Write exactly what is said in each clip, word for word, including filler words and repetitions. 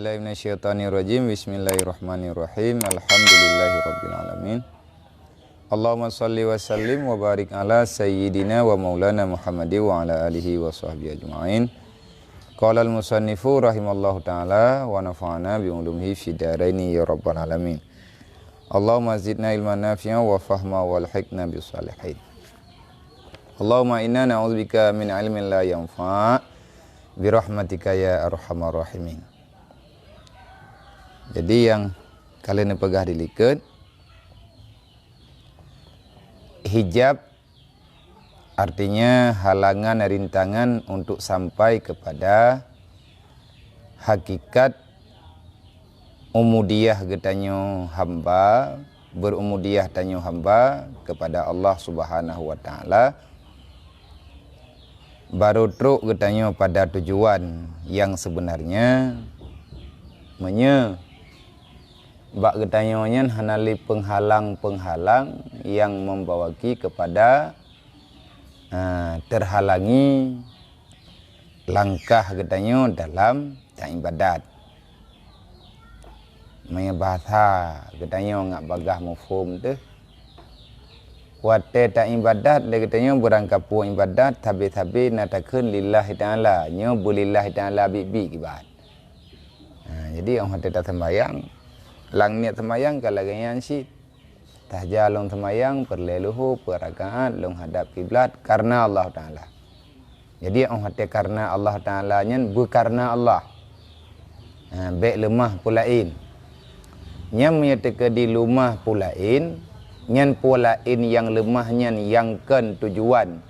Bismillahirrahmanirrahim. Allahumma shalli wa sallim wa barik ala sayyidina wa maulana Muhammadin wa ala alihi wa sahbihi ajma'in. Qala al-musannifu rahimallahu ta'ala wa nafa'ana bi ulumihi fid daraini ya rabbal alamin. Allahumma zidna ilman nafi'a wa fahma wa alhiqna bis salihin. Allahumma inna na'udzubika min ilmin la yanfa' bi rahmatika ya arhamar rahimin. Jadi nyang ka lheueh neupeugah di likot, hijab artinya halangan, rintangan untuk sampai kepada hakikat ubudiyah geutanyoe hamba, berubudiyah tanyoe hamba kepada Allah Subhanahu wa Ta'ala, baru trok geutanyoe pada tujuan nyang sebenarnya. Meunyoe bak geutanyoe nyan hana lé peunghalang-peunghalang nyang membawaki kepada, ah, terhalangi langkah geutanyoe dalam taibadat. Meunyoe bahasa geutanyoe ngat bagaih muphom teuh, watée taibadat lé geutanyoe beurangkapeue ibadat, sabe-sabe na takheun lillahi ta'ala, nyoe beulillahi ta'ala biet-biet kiban. Ha, jadi óh watée taseumbahyang, lam niet seumbahyang ka lagée nyan cit. Taja lôn seumayang peureulée luho peuet rakaat lôn hadab kiblat kareuna Allah Ta'ala. Jadi óh watée kareuna Allah Ta'ala nyan beukareuna Allah. Ha, bék leumah peulaén. Nyan meunyoe teukeudi leumah peulaén, nyan peulaén nyang leumah nyan nyang kon tujuan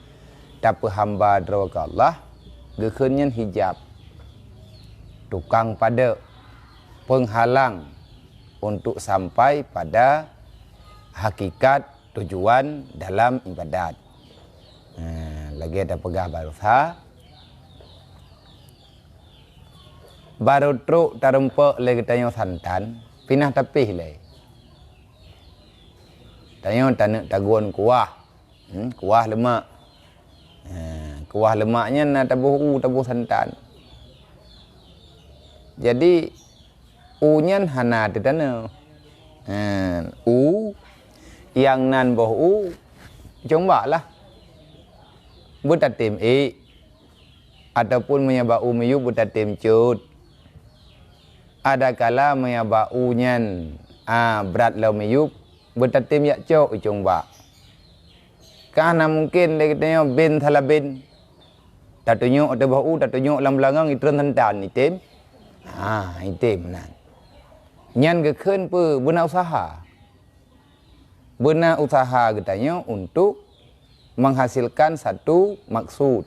tapeuhamba droe keu Allah, geukheun nyan hijab. Tukang padeuek, peunghalang untuk sampai pada hakikat tujuan dalam ibadat. Ha, lagée tapeugah baroesa, baru trok tarumpok lé geutanyoe santan, pinah tapéh lé. Tanyoe taneuk tagun kuah. Hmm, kuah leumak. Ha, kuah leumak nyan na taboh u, taboh santan. Jadi, u nyan hana teutanoe. Ha, u nyang nan boh u, cumbak lah. Beutatem ék, ataupun meunyoe bak u miyueb beutatem cut. Adakala meunyoe bak u nyan, a, brat lom miyueb, beutatem jak cok u cumbak. Ka hana mungken lé geutanyoe ben salah ben. Tatunyok ateueh boh u, tatunyok lam beulangong, itreun santan, item. Ha, item nan. Nyan geukheun peue? Beuna useuha. Beuna useuha geutanyoe untuk menghasilkan satu maksud.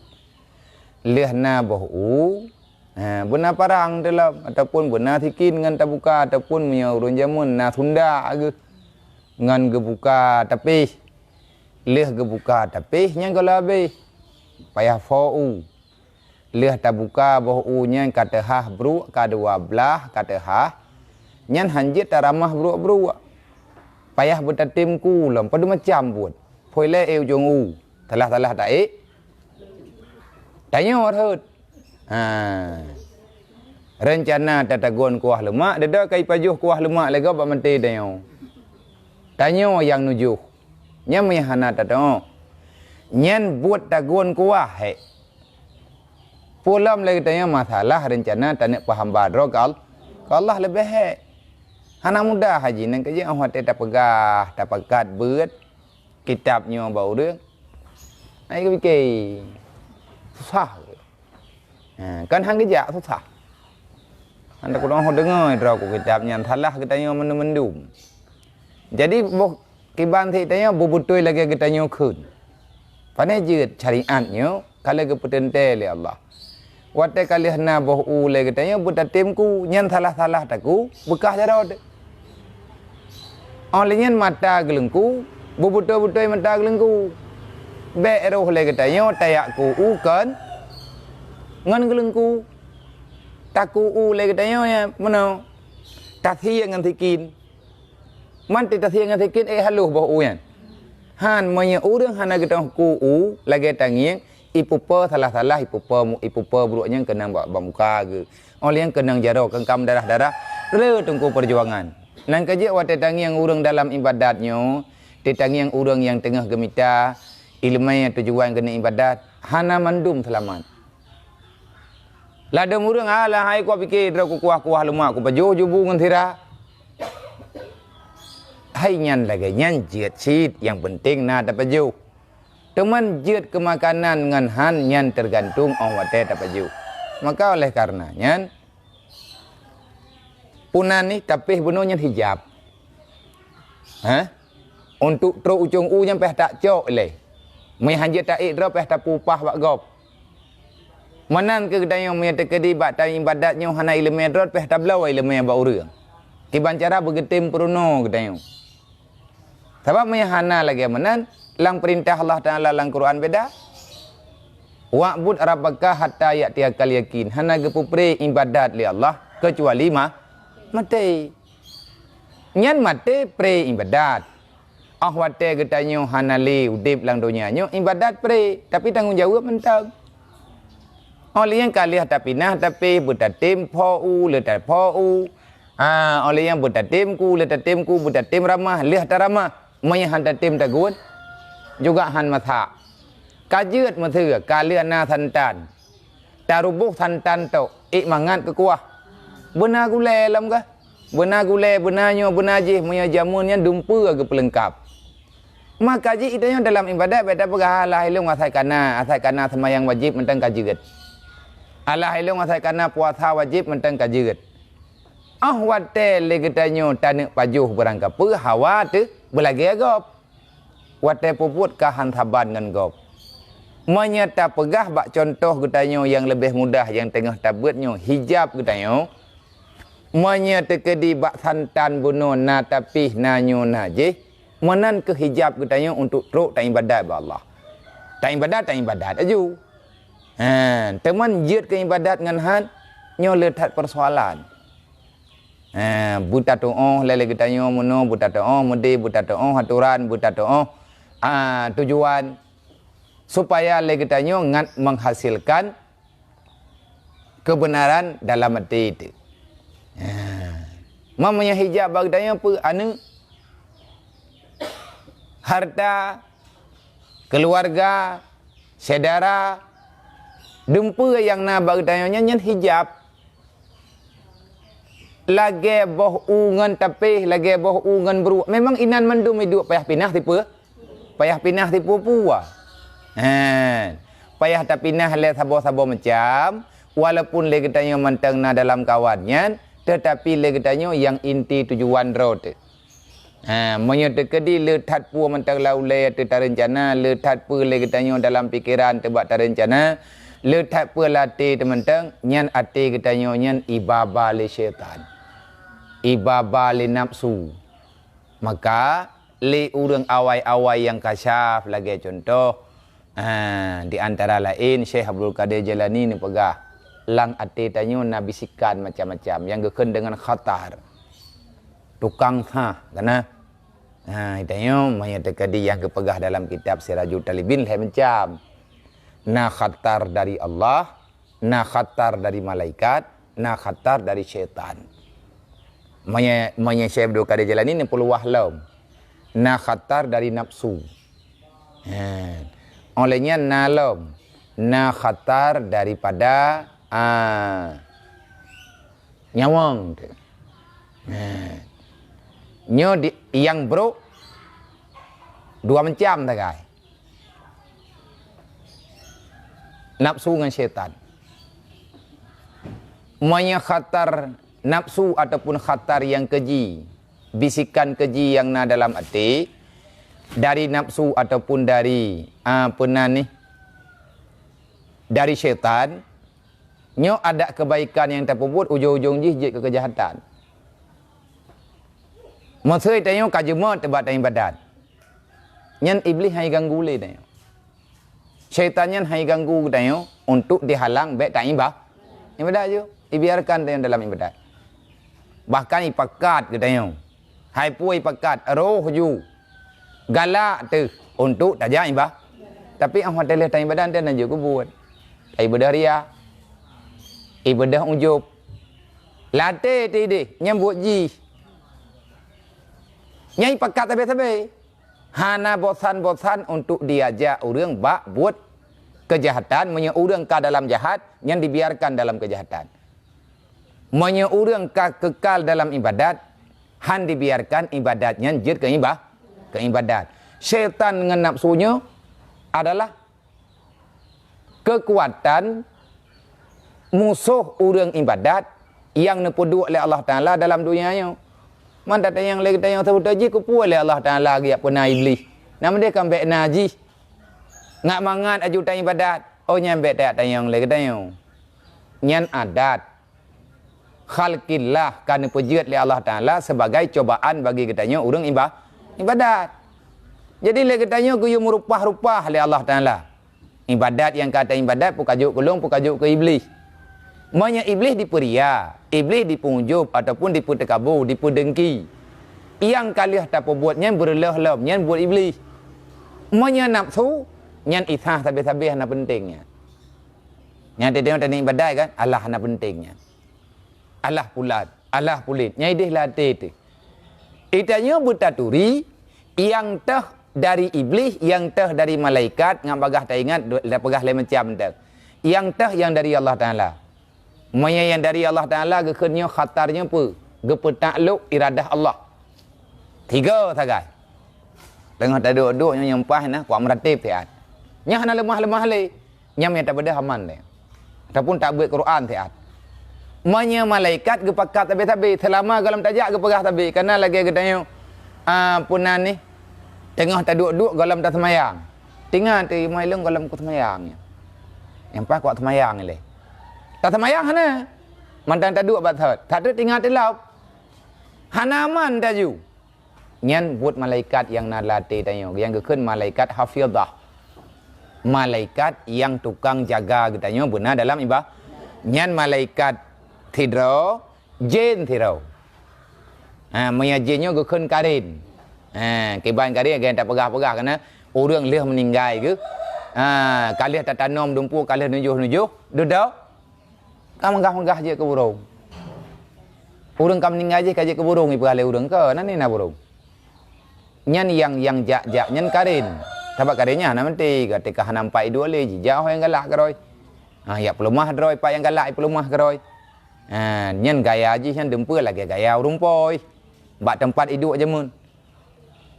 Lheueh na boh u, ha, beuna parang dalam, ataupun beuna sikin ngon tabuka, ataupun meunyoe ureuëng jameun na sunda geuh ngon geubuka tapéh. Lheueh geubuka tapéh nyan goh lom habéh, payah foe u. Lheueh tabuka boh u nyan ka teuhah bruek, ka dua blaih ka teuhah, nyan hanjeuet taramah bruek-bruek. Payah beutatem ku lom, padub macam buet. Phôi lé ék ujong u, salah-salah taék. Tanyoe rhot. Ha. Reuncana tatagun kuah leumak, deudok ka ipajoh kuah leumak lé gob bak maté tanyoe. Tanyoe nyang nujoh. Nyan meuhana tatoe. Nyan buet tagun kuah hék. Peue lom lé geutanyoe masalah reuncana taneuk peuhamba droe keu Al-, keu Allah leubeh hék. Hana mudah haji nyan keujeuet óh watée tapeugah, tapakat beuet kitab nyoe bak ureuëng. Ai geupike, susah. Ha, kan han geujak susah. Han takot óh deungoe droe ku kitab nyan salah geutanyoe mandum-mandum. Jadi boh kiban sit tanyoe beubeutôi lagée geutanyoe kheun. Pané jeuet syariat nyoe ka lheueh geupeuteuntée lé Allah. Watée ka lheueh na boh u lé geutanyoe beutatem ku, nyan salah-salah taku beukah jaroe teuh. Óh lheueh nyan mata geuleungku, beubeutôi-beutôi mata geuleungku. Bék roh lé geutanyoe tayak ku u kon ngon geuleungku. Taku u lé geutanyoe nyan meunoe, tasie ngon sikin. Man teuh tasie ngon sikin ék haloh boh u nyan. Han, meunyoe ureuëng hana geutanyoe ku u lagée tangieng, Ipupe salah-salah, ipupe mu-, ipupe bruek nyan keunong bak, bak muka geuh. Óh lheueh nyan keunong jaroe, keungkam darah-darah, le teungku peujuangan. Nyan keuh jeuet watée tangieng ureuëng dalam iébadat nyoe, teutangieng ureuëng nyang teungoh geumita iéleumé tujuan keuneuk iébadat, hana mandum seulamat. Ladôm ureuëng, "Alah, hai kuah pike droe kukuah-kuah leumah kupajoh jubu ngon sira." Hai nyan lagée nyan jeuet cit, nyang peunteng na tapajoh. Teuma jeuet keu makanan ngon han nyan teugantung óh watée tapajoh. Maka oleh kareuna nyan, puna nih tapéh bunoe nyan hijab. Hah? Untuk trok ucong u nyan payah tacok ilée. Meunyoe hanjeuet taék droe payah tapupah bak gob. Meunan keuh geutanyoe meunyoe teukeudi bak taeng iébadat nyoe hana iéleumé droe payah tabloe iéleumé bak ureuëng. Kiban cara beugeutem peurunoe geutanyoe. Sabab meunyoe hana lagée meunan, lam peurintah Allah Taala lam Quran beda. "Wa'bud rabbaka hatta ya'tiyakal yakin." Hana geupeupré iébadat lé Allah keucuali ma-, maté. Nyan maté pré iébadat. Óh watée geutanyoe hana lé udeb lam donya nyoe, iébadat pré, tapi tanggong jaweueb mantong. Óh lheueh nyan ka lheueh tapinah tapéh, beutatem pho u, le tapho u. Ha, óh lheueh nyan beutatem ku, le tatem ku, beutatem ramah, lheueh taramah. Meunyoe han tatem tagun, juga han masak. Ka jeuet meuseu, ka lheueh na santan. Taruboh santan tok, ék mangat keu kuah. Beuna gulée lom kah? Beuna gulée, beuna nyoe, beuna jih, meunyoe jameun nyan dumpeue geupeulengkap. Maka jih geutanyoe dalam iébadat bék tapeugah, "Alah, ilôn asai kana, asai kana seumayang wajéb mantong ka jeuet. Alah, ilôn asai kana puasa wajéb mantong ka jeuet." Óh watée lé geutanyoe taneuk pajoh beurangkapeue hawa teuh beulagée gob. Watée peubuet ka han saban ngon gob. Meunyoe tapeugah bak cuntoh geutanyoe nyang leubeh mudah nyang teungoh tabeuet nyoe hijab geutanyoe, meunyoe teukeudi bak santan bunoe na tapih na nyoe na jih, meunan keuh hijab geutanyoe untuk trok taiébadat bak Allah. Taiébadat, taiébadat aju. Ha, teuma jeuet keu iébadat ngon han, nyoe le that peusoalan. Ha, beutatuoh lé, lé geutanyoe meunoe, beutatuoh meudeh, beutatuoh atoran, beutatuoh, a, tujuan, supaya lé geutanyoe ngat menghasilkan keubeunaran dalam até teuh. Ha. Meunyoe hijab bak geutanyoe peue? Aneuëk, harta, keuluwarga, syedara, dumpeue nyang na bak geutanyoe nyan, nyan hijab. Lagée boh u ngon tapéh, lagée boh u ngon bruek. Memang inan mandum iduek payah pinah tipe, payah pinah tipe-tipe. Hen. Payah tapinah lé saboh-saboh macam, walaupun lé geutanyoe mantong na dalam kawan nyan, teutapi lé geutanyoe nyang inti tujuan droe teuh. Ha, meunyoe teukeudi le that peue mantong lam ulée teuh tareuncana, le that peue lé geutanyoe dalam pikeran teuh bak tareuncana, le that peue lam até teuh mantong, nyan até geutanyoe nyan ibaba lé syaitan. Ibaba lé nafsu. Maka, lé ureuëng awai-awai nyang kasyaf lagée cuntoh, Ha, di antara laén Syekh Abdul Qadir Jailani neupeugah, lam até tanyoe na bisikan macam-macam nyang geukheun deungon khatar. Tukang sah, kana? Ha, tanyoe meunyoe teukeudi nyang geupeugah dalam kitab Sirajul Talibin lhée macam. Na khatar dari Allah, na khatar dari malaikat, na khatar dari syaitan. Meunyoe, meunyoe Syekh Abdul Qadir Jailani neupeuluwah lom, na khatar dari nafsu. Ha. Óh lheueh nyan na lom, na khatar daripada, a, nyawöng tu. Ha. Nyoe di, nyang brok dua macam sagai. Nafsu ngon syaitan. Meunyoe khatar nafsu ataupun khatar nyang keji, bisikan keji nyang na dalam até, dari nafsu ataupun dari, a, peue nan nih, dari syaitan, nyoe adak keubaikan nyang tapeubuet ujong-ujong jih jeuet keu keujahatan. Meuseu tanyoe ka jeumöt bak taibadat, nyan Iblih han iganggu lé tanyoe. Syaitan nyan han iganggu tanyoe untuk dihalang bék taiba-, ibadat ju. Ibiarkan tanyoe dalam ibadat. Bahkan ipakat geutanyoe. Hai peue ipakat, roh ju. Galak teuh untuk tajak iba-, Tapi óh watée lheueh taibadat, dan jeuet keu buet. Ibadah riya, ibadah ujub. Lam até teuh ideh, nyan buet jih. Nyan pakat sabe-sabe. Hana bosan-bosan untuk diajak ureuëng bak buet keujahatan. Meunyoe ureuëng ka dalam jahat, nyan dibiarkan dalam keujahatan. Meunyoe ureuëng ka keukal dalam ibadat, han dibiarkan ibadat nyan jeuet keu iba-, keu ibadat. Syaitan ngon nafsu nyoe adalah keukuatan musoh ureuëng ibadat nyang neupeuduek lé Allah Taala dalam donya nyoe. Man tatanyong lé geutanyoe, saboh teujih keupeue lé Allah Taala geujak peuna Iblih? Nama deh kan bék na jih? Ngat mangat aju taibadat, oh nyan bék tajak tanyong lé geutanyoe. Nyan adat khalqillah ka neupeujeuet lé Allah Taala sibagai cobaan bagi geutanyoe ureuëng iba-, ibadat. Jadi lé geutanyoe geuyue meurupah-rupah lé Allah Taala. Ibadat nyang ka taibadat peukajok keu lôn, peukajok keu Iblih. Meunyoe Iblih dipeuria, Iblih dipeujub ataupun dipeuteukabu, dipeudengki, nyang ka lheueh tapeubuet nyan beureuloh lom, nyan buet Iblih. Meunyoe nafsu, nyan isah sabe-sabe hana peunteng nyan. Nyan teudeungoe tanibadat kan, alah hana peunteng nyan. Alah pulat, alah pulit, nyang ideh lam até teuh. Geutanyoe beutaturi, nyang teuh dari Iblih, nyang teuh dari malaikat, ngat bagaih taingat, tapeugah lé macam teuh. Nyang teuh nyang dari Allah Taala. Meunyoe nyang dari Allah Taala geukheun nyoe khatar nyoe peue? Geupeutak lok iradah Allah. Tiga sagai. Teungoh taduek-duek nyoe nyang paih na, kuat meuratéb siat. Nyan hana leumah-leumah lé. Nyan nyang tabeudôh aman lé. Ataupun tabeuet Quran siat. Meunyoe malaikat geupakat sabe-sabe, seulama gohlom tajak geupeugah sabe, kana lagée geutanyoe, ah, peue nan nih, teungoh taduek-duek gohlom taseumayang. Tingat teuh, "Mai lôn gohlom kuseumayang." Nyang paih kuat seumayang lé. Taseumayang hana. Mantong taduek bak thot. That teuk tingat teuh lom. Hana aman taju. Nyan buet malaikat nyang na lam até tanyoe, nyang geukheun malaikat hafizah. Malaikat nyang tukang jaga geutanyoe beuna dalam iba-, nyan malaikat sidroe, jén sidroe. Ha, meunyoe jén nyoe geukheun karin. Ha, kiban karin, lagée tapeugah-peugah, kana ureuëng lheueh meuninggai geuh. Ha, ka lheueh tatanom dumpeue, ka lheueh nujoh-nujoh, dudoe. Ka meugah-meugah jeuet keu burông. Ureuëng ka meuninggai jih ka jeuet keu burông, ipeugah lé ureuëng, "Keu, nan na burông." Nyan nyang, nyang jak-jak nyan karin. Sabab karin nyan hana meuti, ka teuka hana meupat iduek lé, jijak ho nyang galak keudroe. Ha, jak peuleumah droe, pat nyang galak ipeuleumah keudroe. Ha, nyan gaya jih nyan dumpeue lagée gaya ureuëng pôi. Bak teumpat iduek jameun.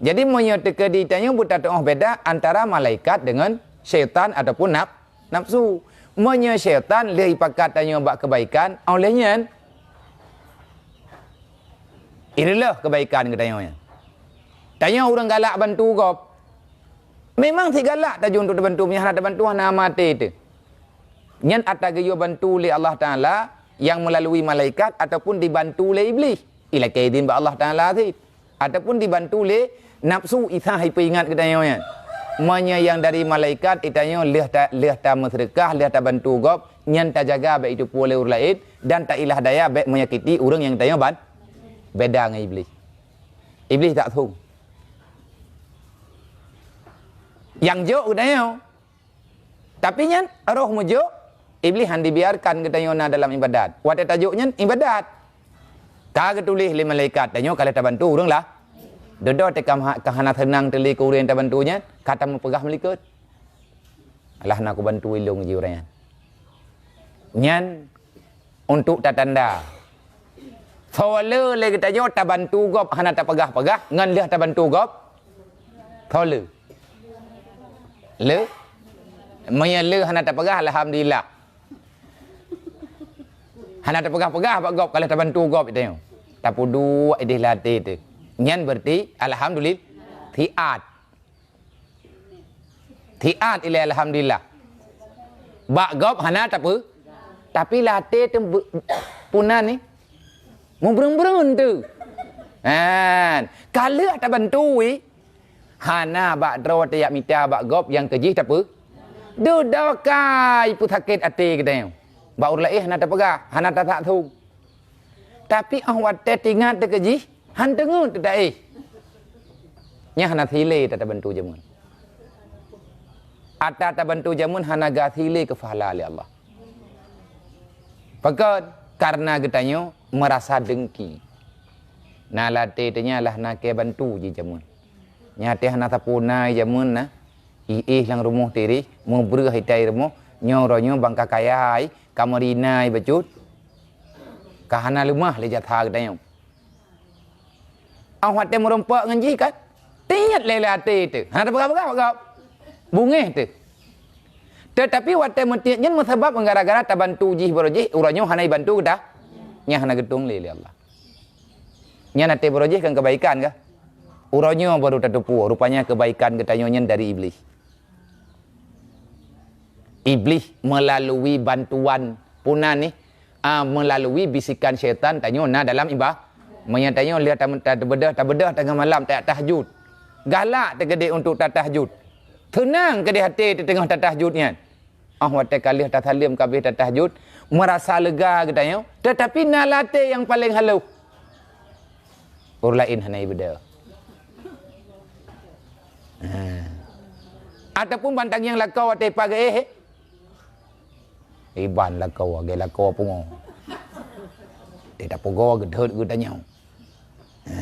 Jadi, meunyoe teukeudi tanyoe beutateuoh beda antara malaikat deungon syaitan ataupun naf-, nafsu. Meunyoe syaitan lheueh ipakat tanyoe bak keubaikan, óh lheueh nyan, ireuloh keubaikan geutanyoe nyan. Tanyoe ureuëng galak bantu gob. Memang si galak tajun untuk tabantu, meunyoe hana tabantu, hana maté teuh. Nyan atra geuyue bantu lé Allah Taala nyang meulalui malaikat ataupun dibantu lé Iblih. Ilakée idin bak Allah Taala cit. Ataupun dibantu lé nafsu isah ipeuingat geutanyoe nyan. Meunyoe nyang dari malaikat, geutanyoe lheueh ta-, lheueh tameuseudeukah, lheueh tabantu gob, nyan tajaga bék iteupeue lé ureuëng laén dan tailah daya bék meunyakiti ureuëng nyang tanyoe ban-, beda ngon Iblih. Iblih tak thong. Nyang jok geutanyoe. Tapi nyan roh meujok, Iblih han dibiarkan geutanyoe na dalam ibadat. Watée tajok nyan ibadat. Ka geutuléh lé malaikat, tanyoe ka lheueh tabantu ureuëng lah. Dudoe teuka ha-, ka hana seunang teuh lé keu ureuëng nyang tabantu nyan, ka tameupeugah meulikot. Alah na kubantu ilong jih ureuëng nyan. Nyan untuk tatanda. Soe le lé geutanyoe tabantu gob hana tapeugah-peugah, ngon lheueh tabantu gob? Soe le? Le? Meunyoe le hana tapeugah, alhamdulillah. Hana tapeugah-peugah bak gob, ka lheueh tabantu gob geutanyoe. Tapeuduek ideh lam até teuh. Nyan berarti alhamdulillah. Siat. Siat ilée alhamdulillah. Bak gob hana tapeue. Tapi lam até teuh be-, peue nan nih. Meubreueng-breueng teuh. Han. Ka lheueh tabantu, wi. Hana bak droe tajak mita bak gob nyang keujih tapeue. Dudoe kai peusakét até geutanyoe. Bak ureuëng laén hana tapeugah, hana tasak su. Tapi óh watée tingat teuh keujih, han teungeut teuh taéh. Nyan hana silé tatabantu jameun. Ata tabantu jameun hana gasi lé keu pahala lé Allah. Pakon? Karena geutanyoe meurasa dengki. Na lam até tanyoe lah na keu bantu jih jameun. Nyan até hana sapeue na jameun na. Iéh lam rumoh tirih, meubreuh itai rumoh, nyoe uroe nyoe bangka kaya ai, ka meurina ai bacut. Ka hana leumah lé jasa geutanyoe. Óh watée meurumpok ngon jih kan, tiet lé lam até teuh. Hana tapeugah-peugah bak gob. Bungéh teuh. Teutapi watée meutiet nyan meusabab gara-gara tabantu jih baroe jih, uroe nyoe hana jibantu geuta. Nyan hana geutueng lé, lé Allah. Nyan até baroe jih kan keubaikan kah? Uroe nyoe baru tateupeue, rupanya keubaikan geutanyoe nyan dari Iblih. Iblih meulalu bantuan puna nih, ah, meulalu bisikan syaitan tanyoe na dalam iba-, meunyoe tanyoe lheueh tam-, tabeudôh, tabeudôh teungoh malam ta-, tahajud. Galak teukeudeh untuk tatahajud. Teunang keudeh até teuh teungoh tatahajud nyan. Óh watée ka lheueh tasaleuem ka abéh tatahajud, meurasa lega geutanyoe, teutapi na lam até nyang paleng halôh. Ureuëng laén hana ibeudôh. Ha. Ataupun ban tangieng lakoe watée pageuéh, eh? Iban lakoe, lagée lakoe pungo. Teuh tapugoe geudhôt geutanyoe. Ha.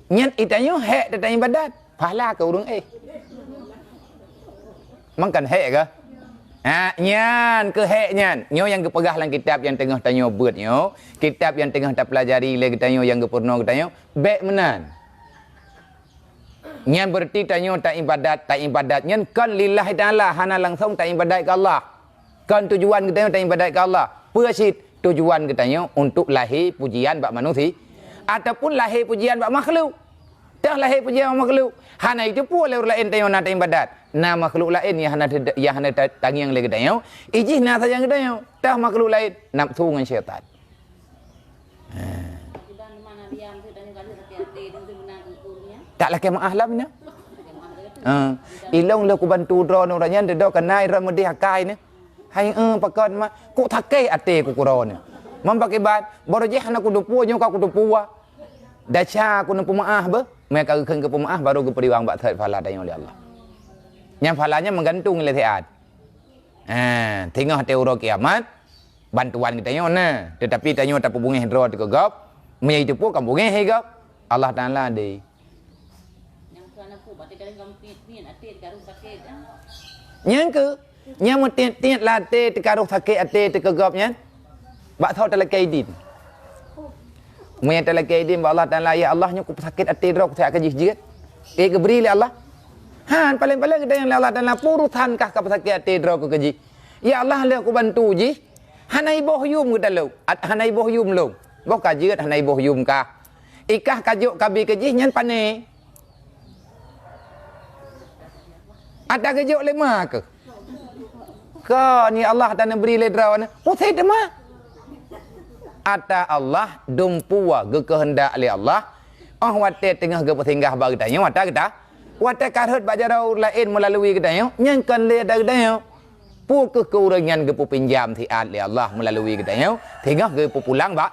Nyan itanyoe hék teuh taibadat, pahala keu ureuëng éh. Mangkan hék kah? Ha, nyan keuh hék nyan. Nyoe nyang geupeugah lam kitab nyang teungoh tanyoe beuet nyoe, kitab nyang teungoh tapeulajari lé geutanyoe nyang geupeurunoe geutanyoe, bék meunan. Nyan beureuti tanyoe taibadat, taibadat nyan kon lillahi ta'ala, hana langsong taibadat keu Allah. Kon tujuan geutanyoe taibadat keu Allah. Peue cit tujuan geutanyoe? Untuk lahé pujian bak manusia ataupun lahé pujian bak makhluk. Teuh lahé pujian bak makhluk, hana jiteupeue lé ureuëng laén tanyoe na taibadat. Na makhluk laén nyang hana teude-, nyang hana ta-, tangieng lé geutanyoe, ijih na sajan geutanyoe. Teuh makhluk laén, nafsu ngon syaitan. Ha. Tak lakée meuáh lom nyoe. Ha. Ilong lé kubantu droeneuh uroe nyan, deungoe keunan droeneuh meudeh akai nyoe. Hai, eh, pakon ma, kok sakét até ku keu droeneuh. Mam pakiban, baroe jih hana kuteupeue nyoe ka kuteupeue. Desya kuneuk peumeuáh beuh, meuka geukheun keu peumeuáh baru geupeudiwang bak that pahala tanyoe lé Allah. Nyang pahala nyan meugantung lé siat. Ha, teungoh até uroe kiamat, bantuan geutanyoe na, teutapi tanyoe tapeubungéh droe teuh keu gob, meunyoe jiteupeue kan bungéh lé gob, Allah Taala deh. Nyang keu, nyang meutiet-tiet lam até teuh ka rôh sakét até teuh keu gob nyan, bak soe talakée idin? Meunyoe talakée idin bak Allah Taala, "Ya Allah, nyoe kupeusakét até droe, kusakét keu jih jeuet." Eh, geubri lé Allah. Han, paléng-paléng geutanyoe lé Allah Taala, "Peue urosan kah ka peusakét até droe keu jih?" "Ya Allah, lé kubantu jih, hana iboh yum geutanyoe, at-, hana iboh yum lôn. Boh ka jeuet hana iboh yum kah. Ikah ka jok kabi keu jih nyan pané." Ata geujok lé ma keuh. Kon, ya Allah, taneubri lé droeneuh. Pusét teuma. Ata Allah dumpeue geukeuheundak lé Allah. Óh watée teungoh geupeusinggah bak geutanyoe, ata geuta-, watée ka rhot bak jaroe ureuëng laén meulalui geutanyoe, nyan kon lé ata geutanyoe. Peue keuh keu ureuëng nyan geupeupinjam siat lé Allah meulalui geutanyoe, teungoh geupeupulang bak,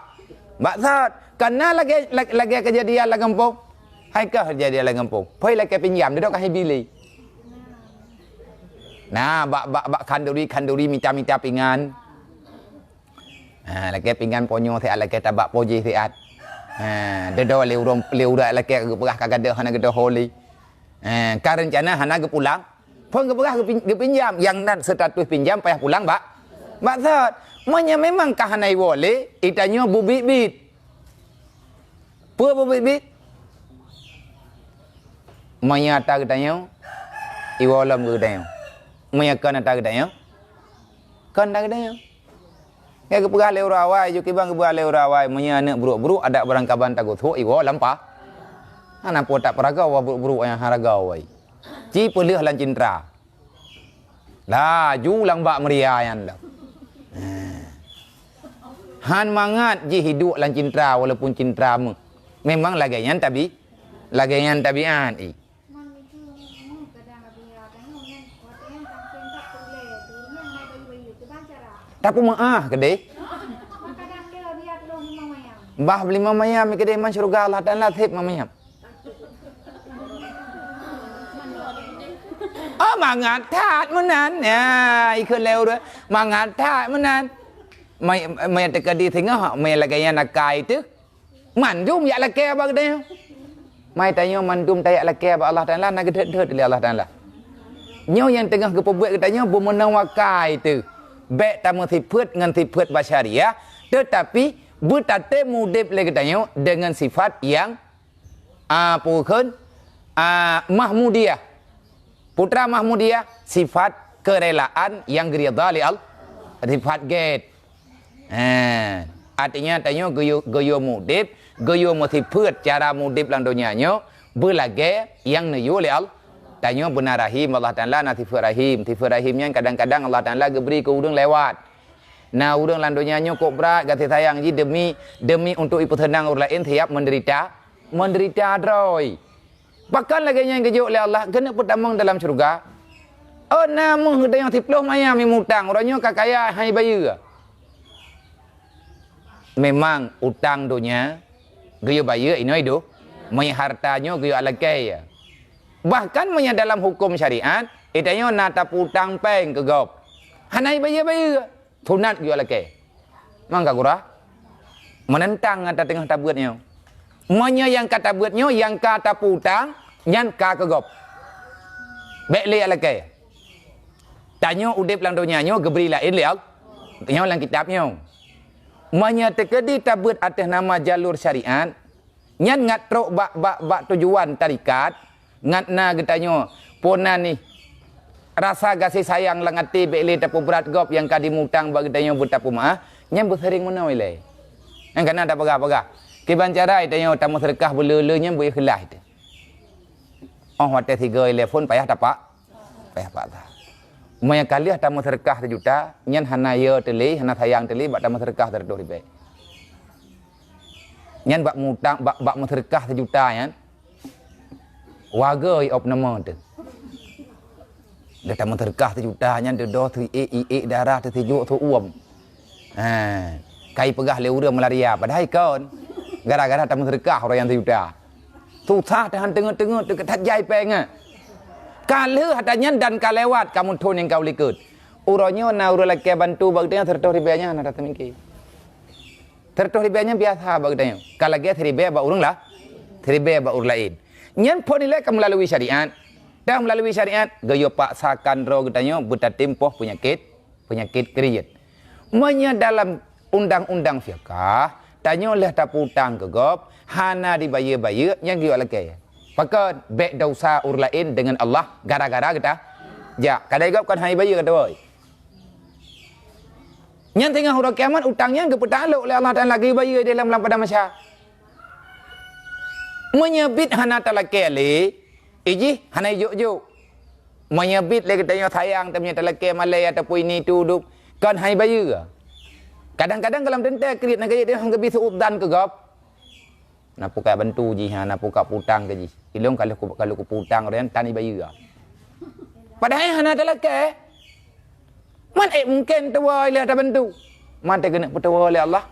bak that. Kana lagée, lag-, lagée keujadian lam gampông. Hai keuh keujadian lam gampông. Phôi lakée pinjam, dudoe ka hibi lé. Na, bak, bak, bak khanduri-khanduri mita-mita pingan. Ha, lakée pingan ponyo siat, lakée tabak pojéh siat. Ha, dudoe lé ureuëng, lé ureuëng lakée geupeugah ka gadôh hana geudoh ho lé. Ha, ka reuncana hana geupulang. Phon geupeugah geupin-, geupinjam, nyang na status pinjam payah pulang bak, bak that. Meunyoe memang ka hana iwoe lé, itanyoe beubiet-biet. Peue beubiet-biet? Meunyoe ata geutanyoe, iwoe lom keu geutanyoe. Meunyoe kon ata geutanyoe, kon ata geutanyoe. Nyang geupeugah lé ureuëng awai, jeuet kiban geupeugah lé ureuëng awai, meunyoe aneuëk brôk-brôk, adak barangkaban tagôh thok, iwoe lam pa. Hana po tapeuragoe brôk-brôk nyang hana ragoe. Ci peuleueh lam cintra. Laju lam bak meuria nyan lom. Han mangat jih hidup lam cintra walaupun cintra méuh. Memang lagée nyan tabi-, lagée nyan tabiat jih. Tapeumeuáh keudeh. Bah lima mayam keudeh man syeuruga Allah Taala seb mayam. Oh, mangat that meunan. Ya, ikheun lé ureueng, mangat that meunan. Mai, mai teuka di singoh, mai lagèe nyan akai teuh. Mandum jak lakèe bak geutanyoe. Mai tanyoe mandum tajak lakèe bak Allah Taala, na geudhôt-dhôt lé Allah Taala. Nyoe nyang teungoh geupeubuet geutanyoe beumeunoe akai teuh. Bèk tameusifeuet ngon sifeuet basyariah, teutapi beutatem udép lé geutanyoe deungon sifat nyang, a, peue kheun, a, Mahmudiyah. Putra Mahmudiyah, sifat kerelaan nyang geuridha lé Allah. Sifat gét. Ha, artinya tanyoe geuyue, geuyue mudép, geuyue meusifeuet cara mudép lam donya nyoe beulagèe nyang neuyue lé Allah. Tanyoe beuna rahim, Allah Taala na sifeuet rahim. Sifeuet rahim nyan kadang-kadang Allah Taala geubri keu ureueng lewat. Na ureueng lam donya nyoe kok brat gaséh sayang jih demi, demi untuk ipeuseunang ureueng laén siap menderita, menderita droe. Pakon lagèe nyan geujok lé Allah keuneuk peutamong dalam syeuruga? Oh, na meuh geutanyoe siplôh manyam mimutang, uroe nyoe ka kaya hai bayeue. Memang utang donya geuyue bayeue inoe idôh, meunyo hareuta nyoe geuyue lakèe. Bahkan meunyo dalam huköm syariat, geutanyoe na tapeu-utang péng keu gob, hana ibayeue-bayeue. Sunat geuyue lakèe. Mang ka gura? Meunentang ngon tateungoh tabeuet nyoe. Meunyoe nyang ka tabeuet nyoe, nyang ka tapeu-utang, nyan ka keu gob. Bèk lé lakèe. Tanyoe udép lam donya nyoe geubri laén lé Allah. Nyoe lam kitab nyoe. Meunyoe teukeudi tabeuet ateueh nama jalur syariat, nyan ngat trok bak, bak, bak tujuan tarekat, ngat na geutanyoe, phon na nih rasa gaséh sayang lam até bèk lé tapeubrat gob nyang ka jimutang bak geutanyoe beutapeumeu'ah, nyan beuseuréng meunoe ilèe. Nyan ka na tapeugah-peugah. Kiban cara geutanyoe tameuseudeukah beuleu-leu nyan beu-ikhlaih teuh. Oh watèe sigoe ilèe phon payah tapak, payah paksa. Meunyo ka lheueh tameuseudeukah sijuta, nyan hana yo teuh lé, hana sayang teuh lé bak tameuseudeukah sireutôh ribèe. Nyan bak mutang, bak, bak meuseudeukah sijuta nyan. Wagoe iôb nama teuh. Dah tameuseudeukah sijuta nyan teuh doh teuh iék-iék darah teuh sijuek teuh uem. Ha, kai peugah lé ureueng malaria, padahai kon. Gara-gara tameuseudeukah uroe nyan sijuta. Susah tahan teungeut-teungeut teuh ka that jai péng, eh. Ka lheueh ata nyan dan ka lewat, ka muthon nyang ka u likot. Uroe nyoe na ureueng lakèe bantu bak geutanyoe sireutôh ribèe nyan hana tateumiki. Sireutôh ribèe nyan biasa bak geutanyoe. Ka lagèe siribèe bak ureueng lah, siribèe bak ureueng laén. Nyan phon ilèe ka meulalui syariat. Dan meulalui syariat, geuyue paksakan droe geutanyoe beutatem poh peunyakét, peunyakét kriet. Meunyoe dalam undang-undang fiqah, tanyoe lheueh tapeu-utang keu gob, hana dibayeue-bayeue, nyan geuyue lakèe. Pakon? Bèk desya ureueng laén deungon Allah gara-gara geuta. Jak, kadai gob kon hai bayeue gata, woi. Nyan teungoh uroe kiamat utang nyan geupeutalok lé Allah Taala geubayeue di lam, lam padang mahsyar. Meunyoe bit hana talakèe lé, ijih hana ijok-jok. Meunyoe bit lé geutanyoe sayang teuh meunyoe talakèe malèe ataupun ini itu udub, kon hai bayeue. Kadang-kadang goh lom teuntèe kriet na geubi seu'udan keu gob. Na peue ka bantu jih, ha, na peue ka peutang keu jih. Ilôn ka lheueh ku, ka lheueh kupeutang ureueng nyan tan ibayeue. Padahai hana talakèe. Man ék mungken tuwoe lé tabantu. Man teuh keuneuk peutuwoe lé Allah.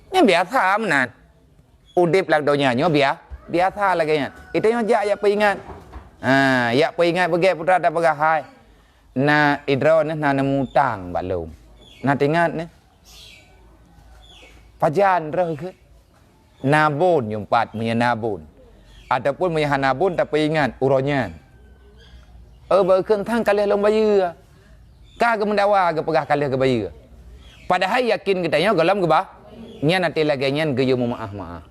Nyan biasa meunan. Udép lam donya nyoe bia-, biasa lagèe nyan. Geutanyoe jak, jak peuingat. Ha, jak peuingat beugèt putra tapeugah hai. Na idroeneuh na neumutang bak lôn. Na teuingat neuh. Pajan droe keuh. Na bon nyumpat meunyoe na bon. Ataupun meunyoe hana bon tapeuingat uroe nyan. Oh, bak kheun thang ka lheueh lôn bayeue. Ka geumeudawa geupeugah ka lheueh geubayeue. Padahai yakin geutanyoe goh lom geuba-, nyan até lagèe nyan geuyue meumaáh-maáh.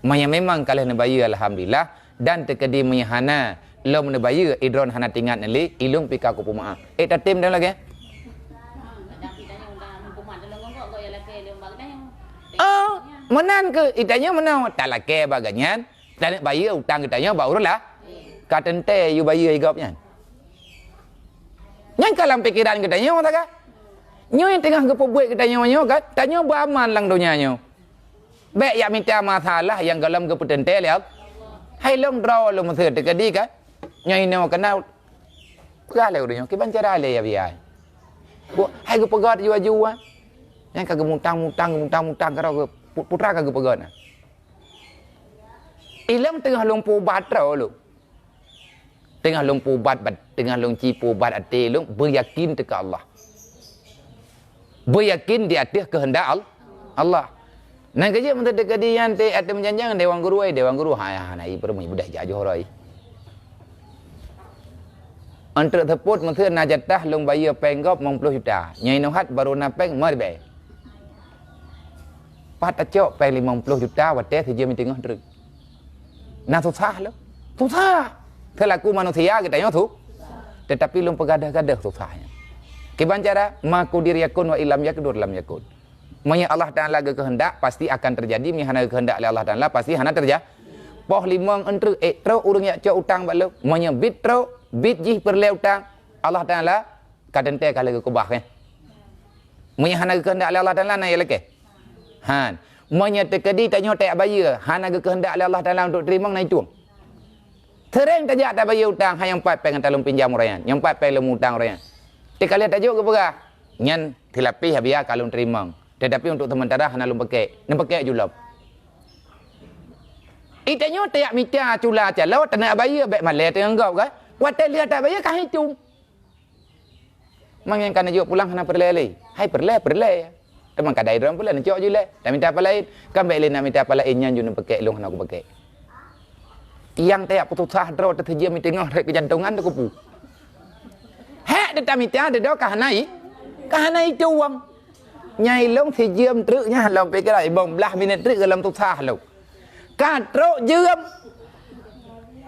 Meunyoe memang ka lheueh neubayeue, alhamdulillah. Dan teukeudi meunyoe hana lom neubayeue, idroen hana teuingat neulé, ilôn pih ka kupeumeu'ah. Ék tatem dan lagèe? Oh, meunan keuh, geutanyoe meunoe, talakèe bak geuhnyan, taneuk bayeue utang geutanyoe bak ureueng lah. Ka teuntèe yue bayeue gob nyan. Nyan ka lam pikeran geutanyoe, taga. Nyoe nyang teungoh geupeubuet geutanyoe nyoe kan, tanyoe beuaman lam donya nyoe. Bèk jak mita masalah nyang goh lom geupeuteuntèe lé Allah. Hai lôn droe lôn meuseu teukeudi kan. Nyoe inoe keunan peugah lé ureueng nyoe, kiban cara lé ya biaya. Hai geupeugöt aju-aju, ah. Nyan ka geumutang-mutang, geumutang-mutang keudroe pu-, putra ka geupeugöt na. Ilôn teungoh lôn peuubat droe lôn. Teungoh lôn peuubat bat-, teungoh lôn ci peuubat até lôn, beuyakin teuka Allah. Beuyakin di ateueh keuheundak Al-, Allah. Nyan keuh jeuet meunteuka teuka di nyan teuh ateueh meujanjang, "Dewan Guru, ai Dewan Guru, hai hana ié peureumui beudah jak Johor ai." Eunteuk seupôt meuseu na jatah lôn bayeue péng gob limong ploh juta. Nyang inoe hat barô na péng meuribèe. Pat tacok péng limong ploh juta watèe sijeuem teungoh treuk. Na susah lom. Susah. Seulaku manusia geutanyoe su-, tetapi lôn peugadoh-gadoh susah nyan. Kiban cara, ma kudir yakun wa illam yakdur lam yakun. Meunyoe Allah Taala geukeuheundak, pasti akan teujadi. Meunyoe hana geukeuheundak lé Allah Taala, pasti hana teujadi. Poh limong eunteuk, ék trok ureueng jak cok utang bak lôn. Meunyoe bit trok, bit jih peureulèe utang, Allah Taala ka teuntèe ka lheueh geukeubah, eh. Meunyoe hana geukeuheundak lé Allah Taala, na ilakèe. Han. Meunyoe teukeudi tanyoe tajak bayeue, hana geukeuheundak lé Allah Taala untuk teurimong, na itueng. Seuréng tajak tabayeue utang, hai nyang pat péng ka lôn pinjam ureueng nyan, nyang pat péng lôn utang ureueng nyan. Teuka lheueh tajok geupeugah, "Nyan silapéh, Abiya, ka lôn teurimong. Tetapi untuk sementara hana lôn pakèk, neupakék ju lom." Di tanyoe tajak mita cula calo, taneuk bayeue, bèk malèe teungoh gob, kan? Watèe lheueh tabayeue ka hitung. Mang nyang ka neujok pulang hana peureulèe lé. Hai peureulèe, peureulèe. Teuma kadai droe peureulèe neucok ju lé. Tamita palaén. Kan bèk lé namita palaén, nyan ju neupakék, lôn hana kupakék. Nyang tajak peususah droe teuh sijeuem teungoh rhot keujantongan teuh kupu. Hék teutamita dudoe ka hana i-, ka hana itueng. Nyang ilôn sijeuem treuk nyan lôn pikeran, limong blah minèt treuk goh lom susah lôn. Ka trok jeuem.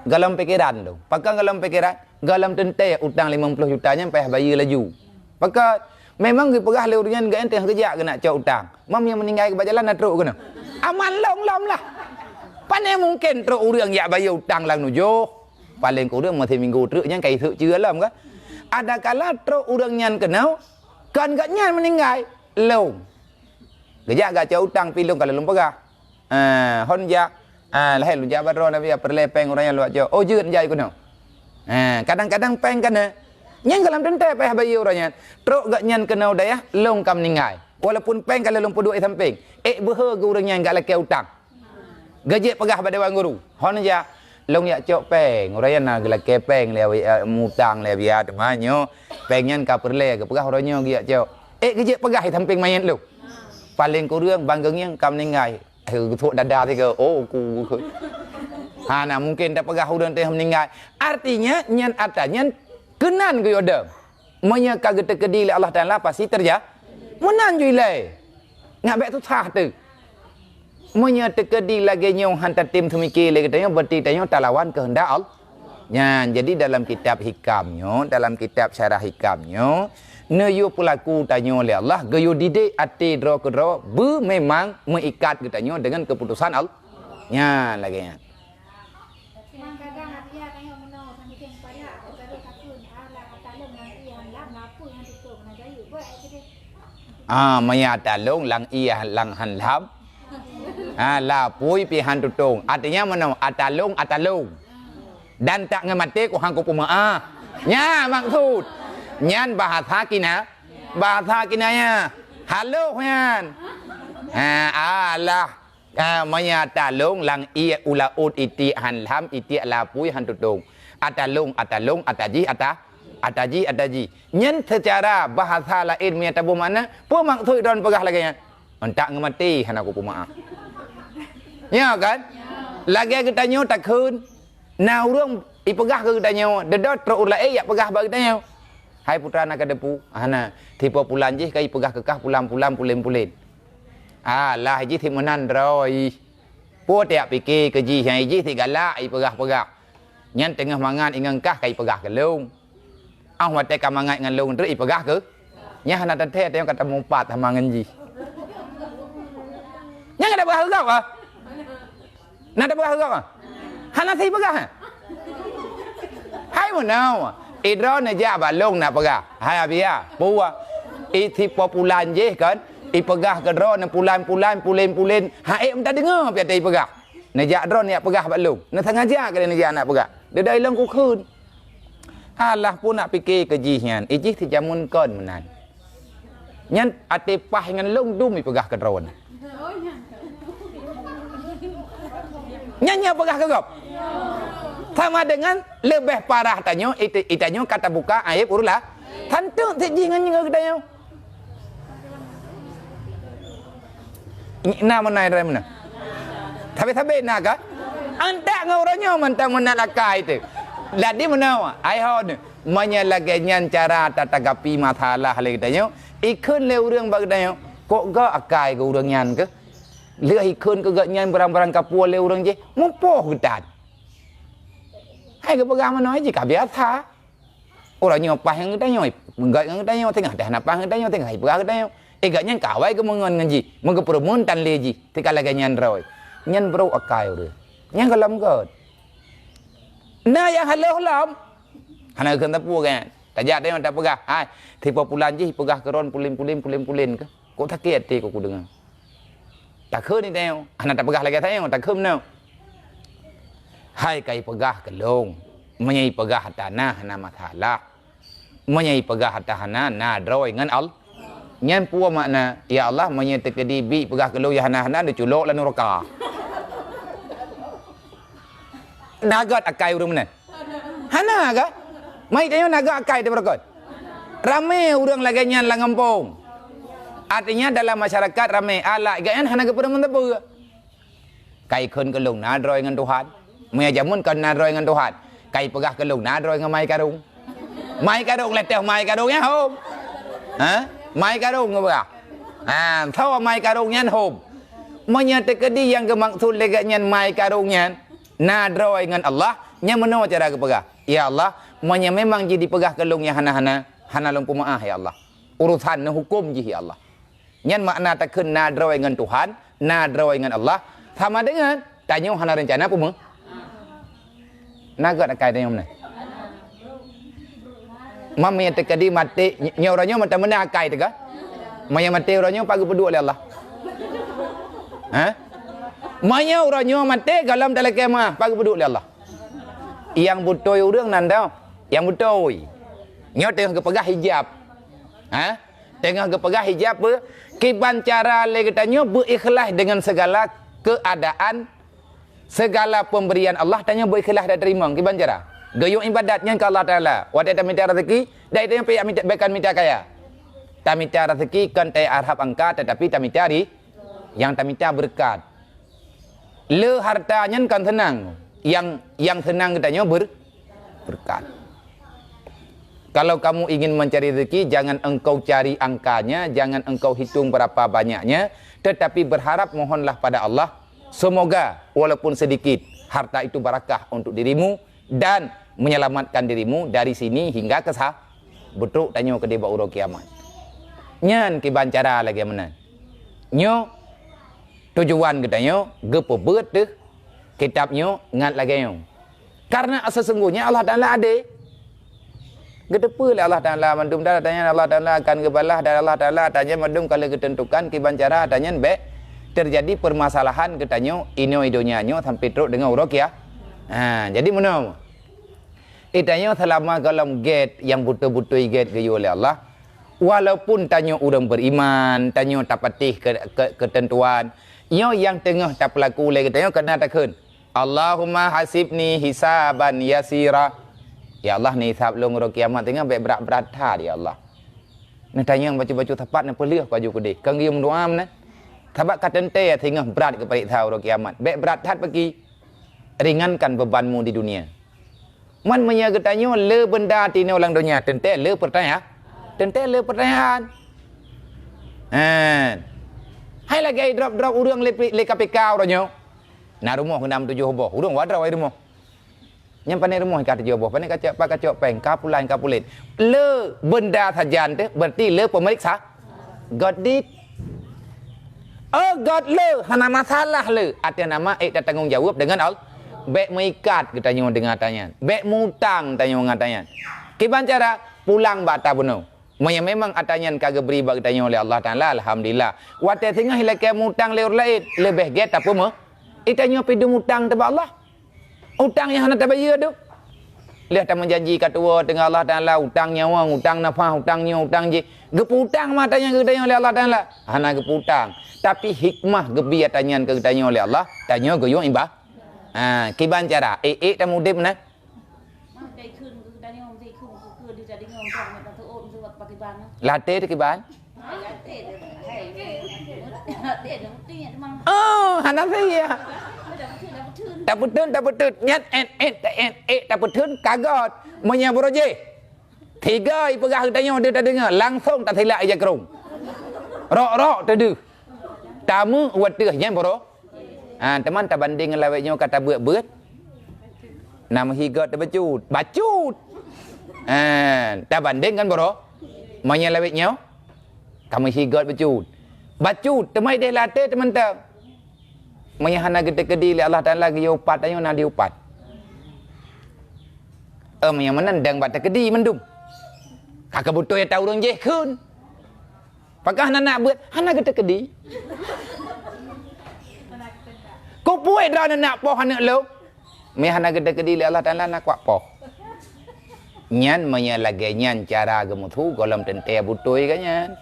Goh lom pikeran lôn. Pakon goh lom pikeran? Goh lom teuntèe utang limong ploh juta nyan payah bayeue laju. Pakon? Memang geupeugah lé ureueng nyan geuh teungoh geujak geuh nak cok utang. Mam nyang meuninggai bak jalan na trok keunoe. Aman lom-lom lah. Pane mungken trok ureueng jak bayeue utang lam nujoh. Paleng kureueng meusiminggu treuk nyan ka iseuek ceue lom kan. Adakala trok ureueng nyan keunoe, kon gobnyan meuninggai, lôn. Geujak geucok utang pih lôn ka lôn peugah. Ah, hon jak. Ah, lahé lôn jak bak droeneuh, peureulèe péng ureueng nyan lôn jak. Oh, jeuet jak keunoe. Ah, kadang-kadang péng ka na. Nyan goh lom teuntèe payah bayeue ureueng nyan. Trok gobnyan keunoe dayah, lôn ka meuninggai. Walaupun péng ka lheueh lôn peuduek di sampéng. Ék beuhe geu ureueng nyan geuh lakèe utang. Geujak peugah bak dewan guru. Hon jak, lôn jak cok péng. Ureueng nyan na geulakèe péng lé, eh, mutang lé Abiya teuma nyoe. Péng nyan ka peureulèe geupeugah uroe nyoe geujak cok. Ék geujak peugah di sampéng manyét lôn. Paleng kureueng bang geungieng ka meuninggai. Eh, geuthok dada sigoe, oh, ku, ku. Hana mungken tapeugah ureueng teuh meuninggai. Artinya, nyan atra nyan keunan geuyue dong. Meunyoe ka geuteukeudi lé Allah Taala, pasti teuja-, meunan ju ilèe. Nyak bèk susah teuh. Meunyoe teukeudi lagèe nyoe han tatem seumiké lé geutanyoe, berarti tanyoe talawan keuheundak Allah. Nyan, jadi dalam kitab hikam nyoe, dalam kitab syarah hikam nyoe, neuyue peulaku tanyoe lé Allah, geuyue didik até droe keudroe beumeumang meuikat geutanyoe deungon keuputosan Allah. Nyan lagèe nyan. Ah, maya talong lam ié lam han lam. Ah, lapui pih han tutong. Artinya meunoe, atalong, atalong. Dan tak ngon maté ku han ku peumeu'ah. Nya maksud. Nyan bahasa kina-, bahasa kinayah. Halôh nyan. Ha, alah. Ah, maya talong lam ié u laôt itiek han lam, itiek lapui han tutong. Atalong, atalong, atajih, ata-, atajih, atajih. Nyan seucara bahasa laén meunya taboh makna, peue maksud droen peugah lagèe nyan? Entak ngeumaté hana kupeumeu'ah. Nya kan? Lagèe geutanyoe takheun, na ureueng ipeugah keu geutanyoe, deudot trok ureueng laén jak peugah bak geutanyoe. Hai putra na kadepu, hana, tipe pulan jih ka ipeugah keu kah pulan-pulan, pulen-pulen. Alah, jih sit meunan droe. Peue tajak pike keu jih, nyang jih sit galak ipeugah-peugah. Nyan teungoh mangat ingon kah ka ipeugah keu lôn. Óh watèe ka mangat ngon lôn treuk ipeugah keu. Nyan hana teuntèe, teuh ka tameupat sama ngon jih. Nyan ka tapeugah keu gob ah. Na tapeugah keu gob ah. Hana sit peugah ah. Hai meunoe, idroe neujak bak lôn na peugah. Hai Abiya, peue? Isi populan jih kan, ipeugah keu droe neupulan-pulan, pulen-pulen. Hai meudadeungoe pih ipeugah. Neujak droe neujak peugah bak lôn. Neusangaja kali neujak nak peugah. Deudai lôn kukheun. Alah pun nak pike keu jih nyan, ijih sijameun kon meunan. Nyan até paih ngon lôn dum ipeugah keu droe nyan. Nyan nyang peugah keu gob. Sama dengan leubeh parah tanyoe, ita-, itanyoe ka tabuka aéb ureueng la-, tanteuk cit jih ngon nyoe geutanyoe. Na meunan, na meunan. Sabe-sabe na ka? Antak ngon uroe nyoe mantong meunan akai teuh. Jadi meunoe, ai ho nyoe. Meunyoe lagée nyan cara tatagapi masalah lé geutanyoe, ikheun lé ureueng bak geutanyoe, "Kok gak akai keu ureueng nyan keuh? Lheueh ikheun keu gobnyan barang-barang kapue lé ureueng jih, mupoh geutan." Hai geupeugah meunoe jih ka biasa. Uroe nyoe paih ngon geutanyoe, gét ngon geutanyoe, teungoh teuh hana paih ngon geutanyoe, teungoh ipeugah geutanyoe. Eh, gobnyan ka awai geumeungon ngon jih, meugeupeureumeun tan lé jih, teuka lagée nyan droe. Nyan brok akai ureueng. Nyan gohlom gét. Na nyang halôh lom. Hana geukheun teupeu kan. Tajak tanyoe tapeugah, "Hai, si po pulan jih peugah keu droen pulen-pulen, pulen-pulen keuh." Kok sakét até kok kudeungoe. Takheun ni tanyoe, hana tapeugah lagée tanyoe, takheun meunoe. Hai kai peugah keu lôn, meunyoe ipeugah ata na hana masalah. Meunyoe ipeugah ata hana, na droe ngon Al-, nyan peue makna, "Ya Allah, meunyoe teukeudi bi peugah keu lôn nyang hana-hana, neuculok lam nuraka." Na gét akai ureueng meunan? Hana ka? Mari tanyoe na gét akai teuh beureukat. Ramé ureueng lagée nyan lam gampông. Artinya dalam masyarakat ramé, alah gét nyan hana geupeureumeun teupeu. Kai kheun keu lôn na droe ngon Tuhan. Meunyoe jameun kon na droe ngon Tuhan, kai peugah keu lôn na droe ngon mai karong. Mai karong lé teuh mai karong nyan hom. Ha? Mai karong geupeugah. Ha, tho mai karong nyan hom. Meunyoe teukeudi nyang geumaksud lé gét nyan mai karong nyan, na droe ngon Allah, nyan meunoe cara geupeugah, "Ya Allah, meunyoe memang jih dipeugah keu lôn nyang hana-hana, hana lôn peumeu'ah, ya Allah. Urosan neuhuköm jih, ya Allah." Nyan makna takheun na droe ngon Tuhan, na droe ngon Allah, sama dengan tanyoe hana reuncana peumeu-, na gét akai tanyoe meunan. Meunyoe teukeudi maté, ny-, nyoe uroe nyoe mantong meunan akai teuh ka? Meunyoe maté uroe nyoe, pat geupeuduek lé Allah? Ha? Meunyoe uroe nyoe maté, gohlom talakée meu'ah, pat geupeuduek lé Allah? Nyang beutôi ureueng nan deuh, nyang beutôi. Nyoe teungoh geupeugah hijab. Ha? Teungoh geupeugah hijab peue? Kiban cara lé geutanyoe beuikhlaih deungon segala keuadaan, segala pemberian Allah tanyoe beuikhlaih dan teurimong. Kiban cara? Geuyue iébadat nyan keu Allah Taala. Watée tamita raseuki, dai tanyoe pih mita, bukan mita kaya. Tamita raseuki kon taharab angka, tetapi tamita ri-, nyang tamita beureukat. Le harta nyan kan seunang. Nyang, nyang seunang geutanyoe ber-, beureukat. Kalau kamu ingin mencari rezeki, jangan engkau cari angkanya, jangan engkau hitung berapa banyaknya, tetapi berharap mohonlah pada Allah, semoga walaupun sedikit, harta itu barakah untuk dirimu dan menyelamatkan dirimu dari sini hingga ke sa-, beutrok tanyoe keudeh bak uroe kiamat. Nyan kiban cara lagée meunan. Nyoe tujuan geutanyoe geupeubeuet teuh kitab nyoe ngat lagée nyoe. Karena sesungguhnya Allah Taala adé. Geuteupeue lé Allah Taala mandum, dan ata nyan Allah Taala akan geubalah, dan Allah Taala ata nyan mandum ka lheueh geuteuntukan kiban cara ata nyan bék teujadi peumasalahan geutanyoe inoe donya nyoe sampoe trok deungon uroe kia-, ha, jadi meunoe. Geutanyoe seulama gohlom gét nyang beutôi-beutôi gét geuyue lé Allah, walaupun tanyoe ureuëng beriman, tanyoe tapatéh ke, ke, keuteuntuan, nyoe nyang teungoh tapeulaku lé geutanyoe keunan takheun, "Allahumma hasibni hisaban yasira." Ya Allah, neuhisab lôn uroe kiamat teungoh bék brat-brat that, ya Allah. Neutanyong bacut-bacut sapat neupeuleueh paju keudeh. Kon geuyue meudoa meunan. Sabab ka teuntée teungoh brat geupareksa uroe kiamat. Bék brat that paki. Ringankan bebanmu di dunia. Man meunyoe geutanyoe le beunda tinoe lam donya, teuntée le peurtanya-, teuntée le peurtanyaan. Han. Hai lagée drop-drop ureuëng le, le K P K uroe nyoe. Na rumoh keunan tujoh boh, ureuëng wadroe rumoh. Nyang pané rumoh ka tujoh boh, pané kacok, pa kacok péng, ka pulan, ka pulet. Le beunda sajan teuh, berarti le peumeuriksa. Göt dit. Oh, göt le, hana masalah le. Até nama ék tatanggong jaweueb deungon Allah. Bék meuikat geutanyoe deungon ata nyan. Bék mutang tanyoe ngon ata nyan. Kiban cara, pulang bak ata bunoe. Meunyoe memang ata nyan ka geubri bak geutanyoe lé Allah Taala, alhamdulillah. Watée singoh ilakée mutang lé ureuëng laén, leubeh gét tapeumeu-, itanyoe pih dumutang teuh bak Allah. Utang nyang hana tabayeue tu. Lheueh tameujanji ka tuwoe teungoh Allah Taala, utang nyawöng, utang nafah, utang nyoe, utang jih. Geupeu-utang mah ata nyan keu geutanyoe lé Allah Taala? Hana geupeu-utang. Tapi hikmah geubi ata nyan keu geutanyoe lé Allah, tanyoe geuyue iba-, ha, kiban cara, ék-ék tamudeb na. Latée teuh kiban? Oh, hana sih ya. Tapeuteun, tapeuteun. Nyan, eh, eh, eh, eh, tapeuteun, kagot. Meunyoe beurojeh. Tiga ipeugah geutanyoe deuh tadeungoe, langsong tasilak ija krong. Rok-rok teudeuh. Tamu wateuh nyan bro. Ha, teuma tabandeng ngon lawét nyoe ka tabeuet-beuet. Na meuhigot tabacut. Bacut. Ha, tabandeng ngon bro. Meunyoe lawét nyoe, ka meuhigot bacut. Bacut, teuma ideh latée teumantong. Meunyoe hana geuteukeudi lé Allah Taala geuyue upat tanyoe na diupat. Eh, meunyoe meunan dang bak teukeudi mandum. Ka keubeutôi ata ureuëng jih kheun. Pakah na nak beuet, hana geuteukeudi. Kupuet droe aneuk poh aneuk lôn. Meunyoe hana geuteukeudi lé Allah Taala na kuak poh. Nyan meunyoe lagée nyan cara geumeusu gohlom teuntée beutôi ka nyan.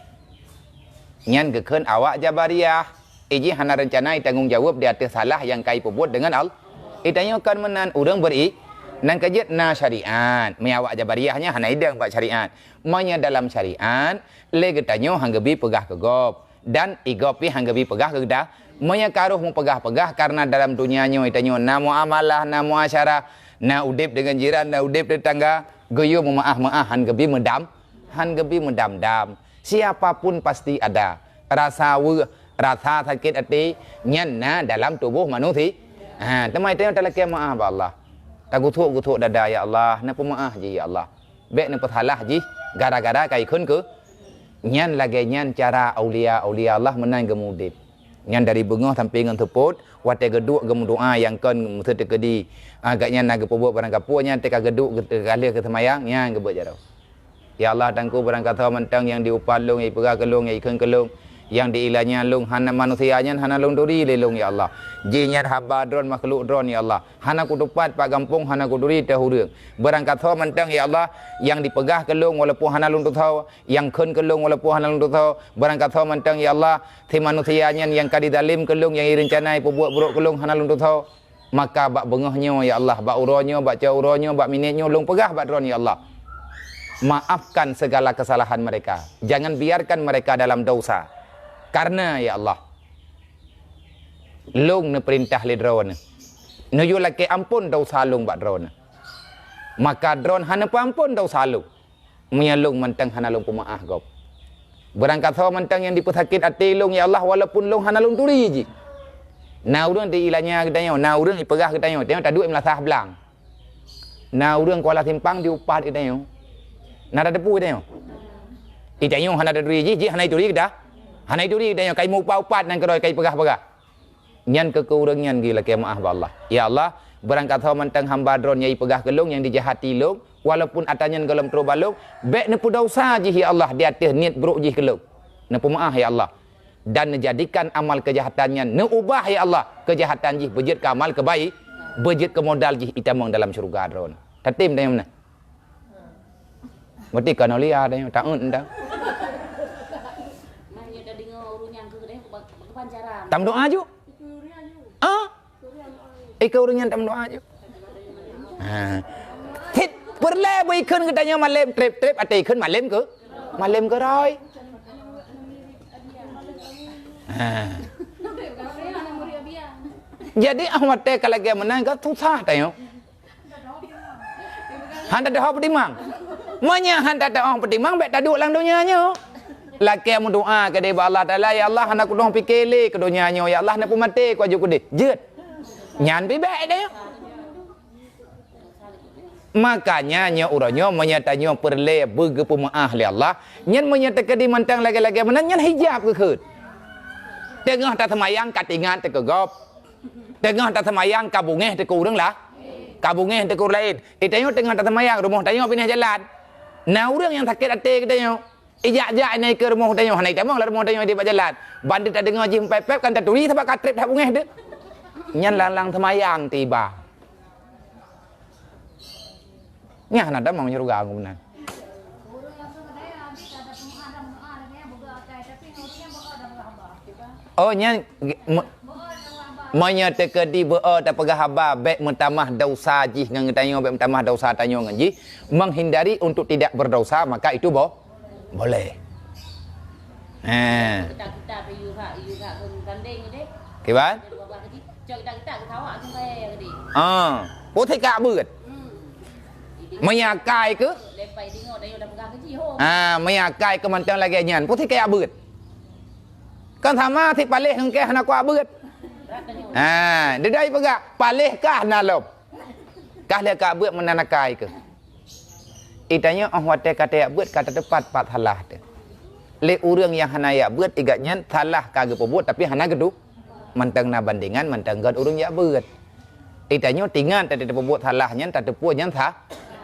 Nyan geukheun awak Jabariyah. Iji hana reuncana itanggong jaweueb di ateueh salah nyang ka ipeubuet deungon Allah. Itanyoe kon meunan ureuëng beri, nan ka jeuet na syariat. Meunyoe awak Jabariyah nyan hana idong bak syariat. Meunyoe dalam syariat, lé geutanyoe han geubi peugah keu gob, dan igob pih han geubi peugah keu geuda. Meunyoe ka roh meupeugah-peugah karena dalam dunia nyoe itanyoe na muamalah, na muasyarah, na udeb deungon jiran, na udeb tetangga, geuyue meumaah-maah han geubi meudam, han geubi meudam-dam. Siapa pun pasti ada. Rasa weueh, rasa sakét até, nyan na dalam tuboh manusia. Ha, teuma itanyoe talakée meuah bak Allah. Tagusok-gusok dada, "Ya Allah, neupeumaah jih, ya Allah. Bék neupeusalah jih gara-gara ka ikheun keu." Nyan lagée nyan cara aulia-aulia Allah meunan geumudeb. Nyan dari beungoh sampoe ngon seupôt, watée geuduek geumeudoá nyang kon meuseuti keudi. Ah, gobnyan na geupeubuet barang kapeue nyan teuka geuduek, teuka lheueh geuseumayang, nyan geubeuet jaroe. Ya Allah, Teungku, beurangkasoe mantong nyang diupat lôn, nyang ipeugah keu lôn, nyang ikheun keu lôn, nyang diilanya lôn, hana manusia nyan hana lôn turi lé lôn, ya Allah. Jih nyan haba droen, makhluk droen, ya Allah. Hana kutupat pat gampông, hana kuturi teuh ureuëng. Beurangkasoe mantong, ya Allah, nyang dipeugah keu lôn walaupun hana lôn tusoe, nyang kheun keu lôn walaupun hana lôn tusoe. Beurangkasoe mantong, ya Allah, si manusia nyan nyang ka dizalem keu lôn, nyang ireuncana ipeubuet brok keu lôn hana lôn tusoe. Maka bak beungoh nyoe, ya Allah, bak uroe nyoe, bak cot uroe nyoe, bak minét nyoe, lôn peugah bak droen, ya Allah, maafkan segala kesalahan mereka. Jangan biarkan mereka dalam dosa. Karena, ya Allah, lôn neupeurintah lé droeneuh, neuyue lakée amphon dosa lôn bak droeneuh. Maka droen hana peuamphon dosa lôn. Meunyoe lôn mantong hana lôn peumaáh gob. Beurangkasoe mantong nyang dipeusakét até lôn, ya Allah, walaupun lôn hana lôn turi jih. Na ureuëng diilanya geutanyoe, na ureuëng ipeugah geutanyoe, tanyoe taduek meulasah blang. Na ureuëng Kuala Simpang diupat geutanyoe. Na tateupeue geutanyoe? Geutanyoe hana taturi jih, jih hana ituri geuta. Hana ituri geutanyoe, kai meuupat-upat nan keudroe kai peugah-peugah. Nyan keu, keu ureuëng nyan geulakée meuáh bak Allah. Ya Allah, beurangkasoe mantong hamba droen nyang ipeugah keu lôn, nyang dijahati lôn, walaupun atra nyan gohlom trok bak lôn, bék neupeudesya jih, ya Allah, di ateueh niet brok jih keu lôn. Neupeumaáh, ya Allah. Dan neujadikan amal keujahatan nyan neuubah, ya Allah, keujahatan jih beujeuet keu amal keubai-, beujeuet keu modal jih itamong dalam syeuruga droen. Tatem tanyoe meunan. Berarti ka na lia dah, taun dah. Tam doa ju. Ah? Ika ureuëng nyan tam doa ju. Ha. Hit, peureulée beu ikheun geutanyoe malem treb-treb, até ikheun malem keu, malem keuroi. Ha. Jadi, ah, watée ka lagée meunan ka susah tanyoe. Han tatu'oh peutimang. Meunyoe han tatu'oh peutimang, bék taduek lam donya nyoe. Lakée meudoa keudeh bak Allah Taala, "Ya Allah, hana kutu'oh pike lé keu donya nyoe. Ya Allah, neupeumaté ku aju keudeh." Jeuet. Nyan pih bék deh. Makanya nyoe uroe nyoe meunyoe tanyoe peureulée beugeupeumaáh lé Allah, nyan meunyoe teukeudi mantong lagée-lagée meunan, nyan hijab geukheun. Teungoh taseumayang ka teuingat teuh keu gob. Teungoh taseumayang ka beungéh teuh keu ureuëng lah, ka beungéh teuh keu ureuëng laén. Eh, tanyoe teungoh taseumayang, rumoh tanyoe binéh jalan. Na ureuëng nyang sakét até geutanyoe. Ijak-jak inan ikeue rumoh tanyoe, hana itamong lam rumoh tanyoe di bak jalan. Bandum tadeungoe jih meupeupép kan taturi sabab ka treb that beungéh teuh. Nyan lang-lang seumayang tiba. Nyan hana tamong syeuruga geuh meunan. Oh, nyan me-, meunyoe teukeudi beu-o tapeugah haba, bék meutamah desya jih ngon geutanyoe, bék meutamah desya tanyoe ngon jih, menghindari untuk tidak berdosa, maka itu bo-, boleh. Eh. Kita-kita pe yue hak, yue hak keu tandeng deh. Kiban? Cok kita-kita keu sawak sampai tadi. Ah, putéh ka beuet. Hmm. Meunyakai keu? Lepai tengok dah, dah pegang keu jih, ho. Ah, meunyakai keu mantong lagèe nyan. Putéh ka beuet. Kan sama si paléh ngon kèe hana kuat beuet. Ah, didai peugah, paléh kah na lom. Kah lé ka beuet meunan akai keuh. Itanyoe óh watèe ka tajak beuet ka tateupat pat salah teuh. Lé ureueng nyang hana jak beuet, igat nyan salah ka geupeubuet tapi hana geudu. Mantong na bandengan, mantong göt ureueng jak beuet. Itanyoe tingat tadi tapeubuet salah nyan, tateupeue nyan sa-,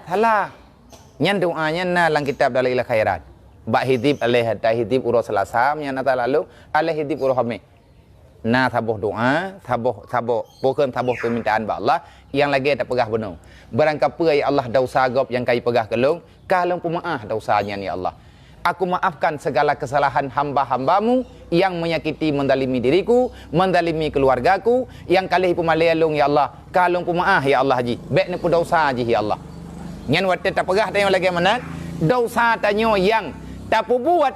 salah. Nyan doa nyan na lam kitab Dalailul Khairat. Bak hizib aléh, ta hizib uroe Selasa nyan ata lalu, aléh hizib uroe Khamis. Na saboh doa, saboh, saboh, pakon saboh peumintaan bak Allah nyang lagèe tapeugah bunoe. Barangkapeue ya Allah desya gob nyang ka jipeugah keu lôn, ka lôn peumeu'ah desya nyan ya Allah. Aku maafkan segala kesalahan hamba-hamba-Mu yang menyakiti, menzalimi diriku, menzalimi keluargaku, nyang ka lheueh peumalèe lôn ya Allah, ka lôn peumeu'ah ya Allah jih, bèk neupeudesya jih ya Allah. Nyan watèe tapeugah tanyoe lagèe meunan, desya tanyoe nyang tapeubuet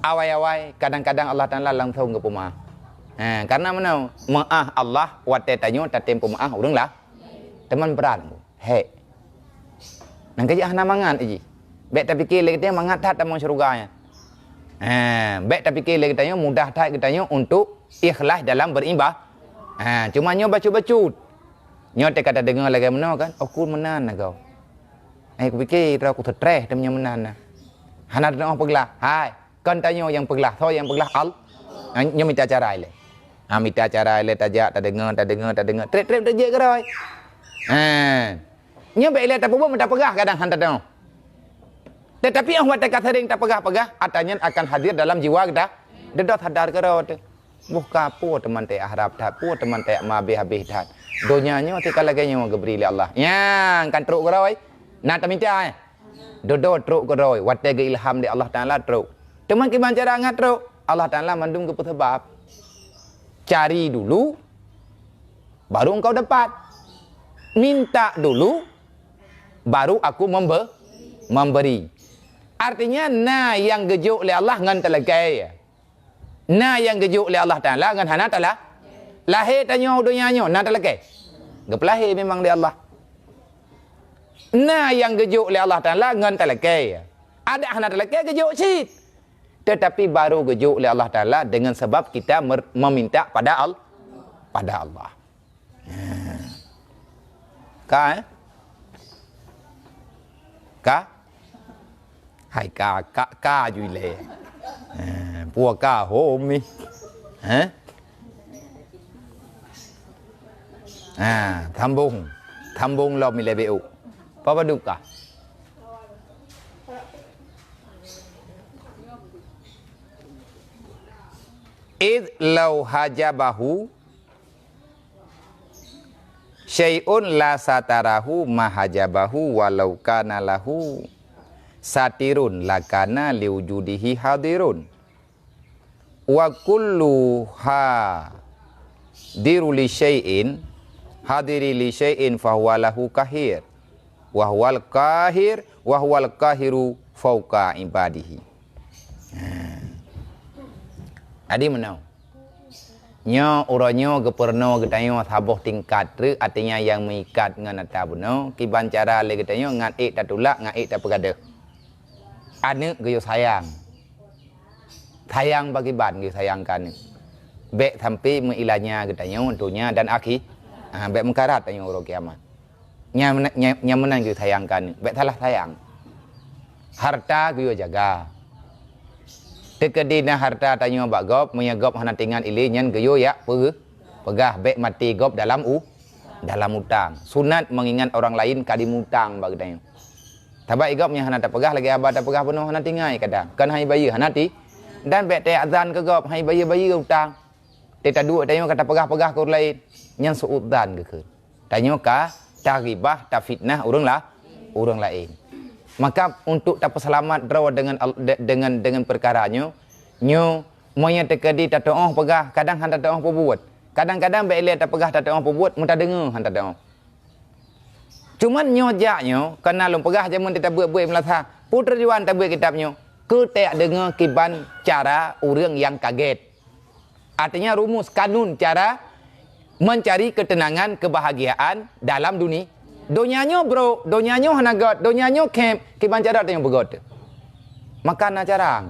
awai-awai, kadang-kadang Allah Taala langsong geupeumeu'ah. Ha, karena meunoe, meu'ah Allah watèe tanyoe tatem peumeu'ah ureueng lah. Teuma brat. Hék. Nyang keujeuet hana mangat jih. Bèk tapike lé geutanyoe mangat that tamong syeuruga nyan. Ha, bèk tapike lé geutanyoe mudah that geutanyoe untuk ikhlas dalam beribadah. Ha, cuma nyoe bacut-bacut. Nyoe teuka tadeungoe lagèe meunoe kan, oh, kon meunan na gob. Eh, kupike droe ku stress teuma nyoe meunan na. Hana teudeungoe peuglah. Hai, kon tanyoe nyang peuglah, soe nyang peuglah? Al-, nyoe mita cara ilèe. Ha, mita cara ilèe tajak, tadeungoe, tadeungoe, tadeungoe. Trép-trép tajak keudroe. Ha. Nyoe bèk ilèe tapeubuet, meuta peugah kadang hana teudeungoe. Tetapi óh watèe ka sering tapeugah-peugah, ata nyan akan hadir dalam jiwa geutanyoe. Dudoe sadar keudroe teuh. Boh ka peue teuma teuh harab that, peue teuma teuh meuhabéh-habéh that. Donya nyoe teuka lagèe nyoe geubri lé Allah. Nyang kan trok keudroe. Na tamita, eh? Dudoe trok keudroe, watèe geuilham lé Allah Taala trok. Teuma kiban cara ngat trok? Allah Taala mandum geupeu seubab. Cari dulu, baru engkau dapat. Minta dulu, baru aku membe-, memberi. Artinya, na nyang geujok lé Allah ngon talakèe. Na nyang geujok lé Allah Taala ngon hana tala-, lahé tanyoe u donya nyoe na talakèe. Geupeulahé memang lé Allah. Na nyang geujok lé Allah Taala ngon talakèe. Adak hana talakèe geujok cit. Tetapi baru geujok lé Allah Taala dengan sebab kita mer-, meminta pada Al-, pada Allah. Ka, eh? Ka? Hai ka, ka, ka ju ilèe. Eh, peue ka ho mi. Eh? Ha, sambong. Sambong lom ilèe beu. Papa duka. Id lau hajabahu syai'un la satarahu ma hajabahu walau kana lahu satirun lakana liwujudihi hadirun. Wa kullu hadiru li syai'in, hadiri li syai'in fahuwa lahu kahir. Wa huwal kahir, wa huwal kahiru fauqa ibadihi. Ha. Jadi meunoe. Nyoe uroe nyoe geupeurunoe geutanyoe saboh tingkat treuk, artinya nyang meuikat ngon ata bunoe, kiban cara lé geutanyoe ngat ék tatulak, ngat ék tapeugadôh. Aneuk geuyue sayang. Sayang pakriban geuyue sayang keu aneuk. Bèk sampai meuilanya geutanyoe donya dan akhi-, ha, bèk meukarat tanyoe uroe kiamat. Nyang meunan, nyang, nyang meunan geuyue sayang keu aneuk, bèk salah sayang. Harta geuyue jaga. Teukeudi na harta tanyoe bak gob, meunyoe gob hana teuingat ilèe nyan geuyue jak peu-, peugah bèk maté gob dalam u-, dalam utang. Sunat mengingat orang lain ka dimutang bak geutanyoe. Sabab i gob nyan hana tapeugah lagèe haba tapeugah bunoe hana teuingat kadang. Kon hai bayeue hana ti-, dan bèk teuazan keu gob hai bayeue-bayeue utang. Teuka duek tanyoe ka tapeugah-peugah keu ureueng laén, nyan su'udzan geukheun. Tanyoe ka taghibah, tafitnah ureueng la-, ureueng laén. Maka untuk tapeuseulamat droe deungon al-, de-, deungon, deungon peukara nyoe, nyoe meunyoe teukeudi tateu'oh peugah, kadang hana tateu'oh peubuet. Kadang-kadang bèk ilèe tapeugah tateu'oh peubuet, meutadeungoe hana tateu'oh. Cuman nyoe jak nyoe, kana lôn peugah jameun teutabeuet-beuet meulasa, peue tujuan tabeuet kitab nyoe? Keu tajak deungoe kiban cara ureuëng nyang kaget. Artinya rumus kanun cara mencari ketenangan, kebahagiaan dalam duni-, donya nyoe, bro, donya nyoe hana göt, donya nyoe khém, kiban cara tanyoe beugot. Maka na cara.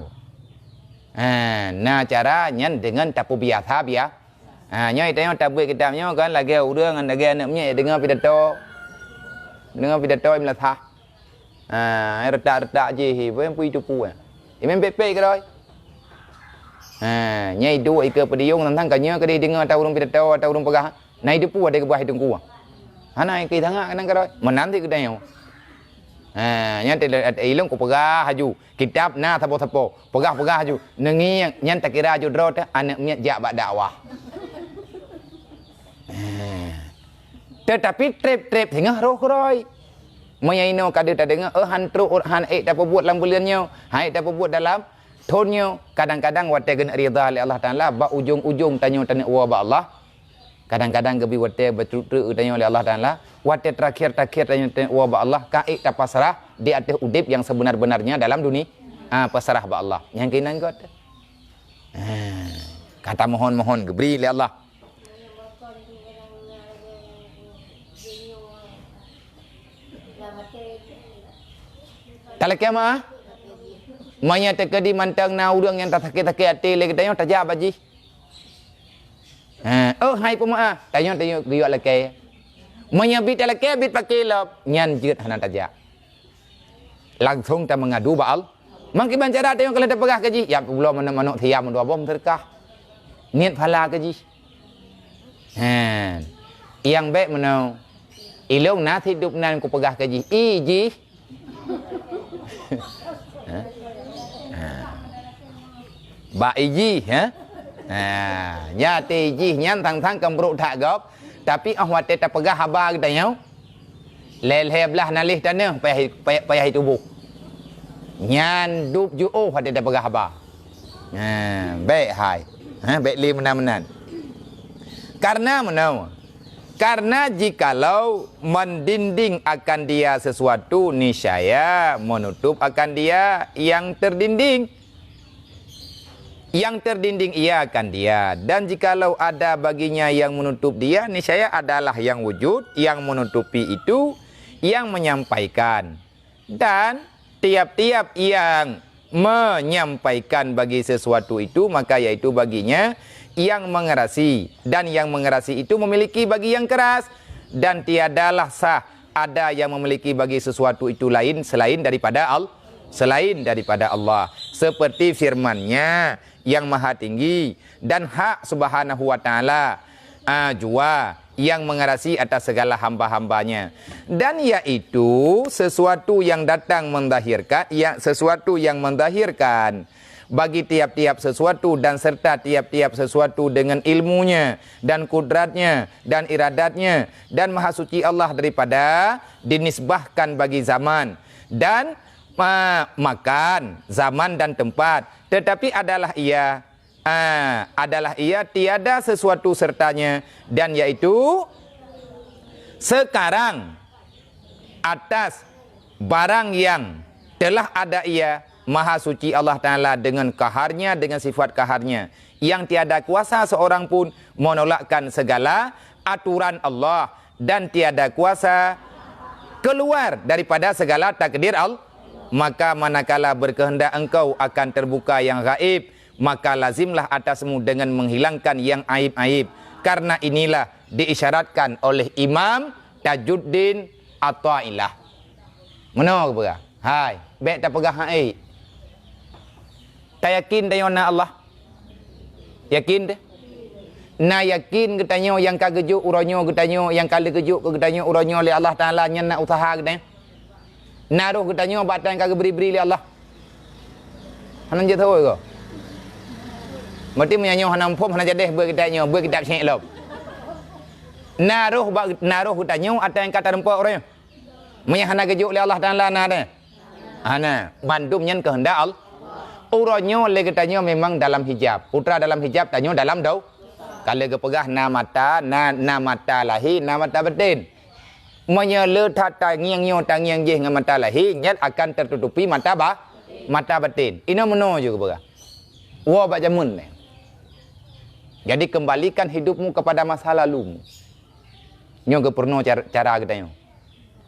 Ha, na cara nyan deungon tapeubiasa-biasa. Ha, nyoe tanyoe tabuet kitab nyoe kan lagée ureuëng ngon lagée aneuëk miet deungoe pidato. Deungoe pidato meunasah. Ha, retak-retak jih, pui tupu. Imam pek-pek keudroe. Ha, nyai duek ikeue peudiyong tantang ka nyoe keudeh deungoe atau ureuëng pidato atau ureuëng peugah. Na itupu ada keubah hidung kuah. Hana ikei sangat kadang keudroe. Meunan sit geutanyoe. Ha, nyan ilong kupeugah haju. Kitab na sapo-sapo, peugah-peugah aju. Neungieng nyan takira aju droe teuh aneuëk miet jak bak dakwah. Teutapi treb-treb singoh roh keuroi. Meunyoe inoe ka deuh tadeungoe, "Eh, han trok, han ék tapeubuet lam buleuen nyoe, han ék tapeubuet dalam thon nyoe." Kadang-kadang watée geuneuk ridha lé Allah Taala, bak ujong-ujong tanyoe taneuk woe bak Allah, kadang-kadang geubri watée beutreuk-treuk geutanyoe lé Allah Taala, watée terakhir-terakhir tanyoe taneuk woe bak Allah, ka ék tapasrah di ateueh udeb nyang sebenar-benarnya dalam duni-, ah, pasrah bak Allah. Nyang keunan göt. Ah, ka tamohon-mohon geubri lé Allah. Talakée meu'ah? Meunyoe teukeudi mantong na ureuëng nyang tasakét-sakét até lé geutanyoe, tajak bak jih. Ha, oh, hai peumeu'ah, tanyoe, tanyoe geuyue lakée. Meunyoe bit talakée, bit paké lom, nyan jeuet hana tajak. Langsong tameungadu bak Allah. Mangkiban cara tanyoe ka lheueh tapeugah keu jih, ya, bloe manok-manok siam dua boh meuseudeukah. Niet pahala keu jih. Ha. Nyang bék meunoe. Ilong na sidub nan kupeugah keu jih. I jih. Ha? Ha. Bak i jih, ha? Ha. Nyan até i jih nyan sang-sang keu brok that gob. Tapi óh watée tapeugah haba geutanyoe, lhée-lhée blaih naléh tanoh payah, payah, payah ituboh. Nyan dub jiôh watée tapeugah haba. Ha, bék hai. Ha, bék lé meunan-meunan. Karena meunoe. Karena jikalau mendinding akan dia sesuatu, niscaya menutup akan dia yang terdinding. Yang terdinding ia akan dia, dan jikalau ada baginya yang menutup dia, niscaya adalah yang wujud yang menutupi itu, yang menyampaikan. Dan tiap-tiap yang menyampaikan bagi sesuatu itu, maka yaitu baginya yang mengerasi, dan yang mengerasi itu memiliki bagi yang keras, dan tiadalah sah ada yang memiliki bagi sesuatu itu lain selain daripada Al-, selain daripada Allah. Seperti firman-Nya yang Maha Tinggi dan hak Subhanahu wa Ta'ala, ah, jua yang mengerasi atas segala hamba-hamba-Nya. Dan yaitu sesuatu yang datang mendahirkan, ya, sesuatu yang mendahirkan bagi tiap-tiap sesuatu dan serta tiap-tiap sesuatu dengan ilmunya dan kudratnya dan iradatnya dan maha suci Allah daripada dinisbahkan bagi zaman dan ma-, makan, zaman dan tempat. Tetapi adalah ia, ah, adalah ia tiada sesuatu sertanya, dan yaitu sekarang atas barang yang telah ada ia, maha suci Allah Ta'ala dengan kaharnya, dengan sifat kaharnya, yang tiada kuasa seorang pun menolakkan segala aturan Allah dan tiada kuasa keluar daripada segala takdir Allah. Maka manakala berkehendak engkau akan terbuka yang gaib, maka lazimlah atasmu dengan menghilangkan yang aib-aib. Karena inilah diisyaratkan oleh Imam Tajuddin Athaillah. Meunoe geupeugah, hai, bék tapeugah hán ék. Tayakin tanyoe na Allah? Yakin teuh? Na yakin geutanyoe nyang ka geujok uroe nyoe geutanyoe, nyang ka lheueh geujok keu geutanyoe uroe nyoe lé Allah Taala nyan na useuha geutanyoe? Na roh geutanyoe bak tan ka geubri-bri lé Allah? Hana jeuet saboh ko. Berarti meunyoe nyoe hana muphom, hana jadeh beuet kitab nyoe, beuet kitab syek lom. Na roh bak, na roh geutanyoe ata nyang ka tareumpok uroe nyoe? Meunyoe hana geujok lé Allah Taala na deh? Hana. Mandum nyan keuheundak Allah. Uroe nyoe lé geutanyoe memang dalam hijab. Putra dalam hijab, tanyoe dalam dau. Ka lheueh geupeugah na mata, na, na mata lahé, na mata baten. Meunyoe le that tangieng nyoe tangieng jih ngon mata lahé, nyan akan tertutupi mata ba-, Mata batin. Inoe meunoe ju geupeugah. Woe bak jameun nyan. Jadi, kembalikan hidupmu kepada masa lalumu. Nyoe geupeurunoe cara, cara geutanyoe.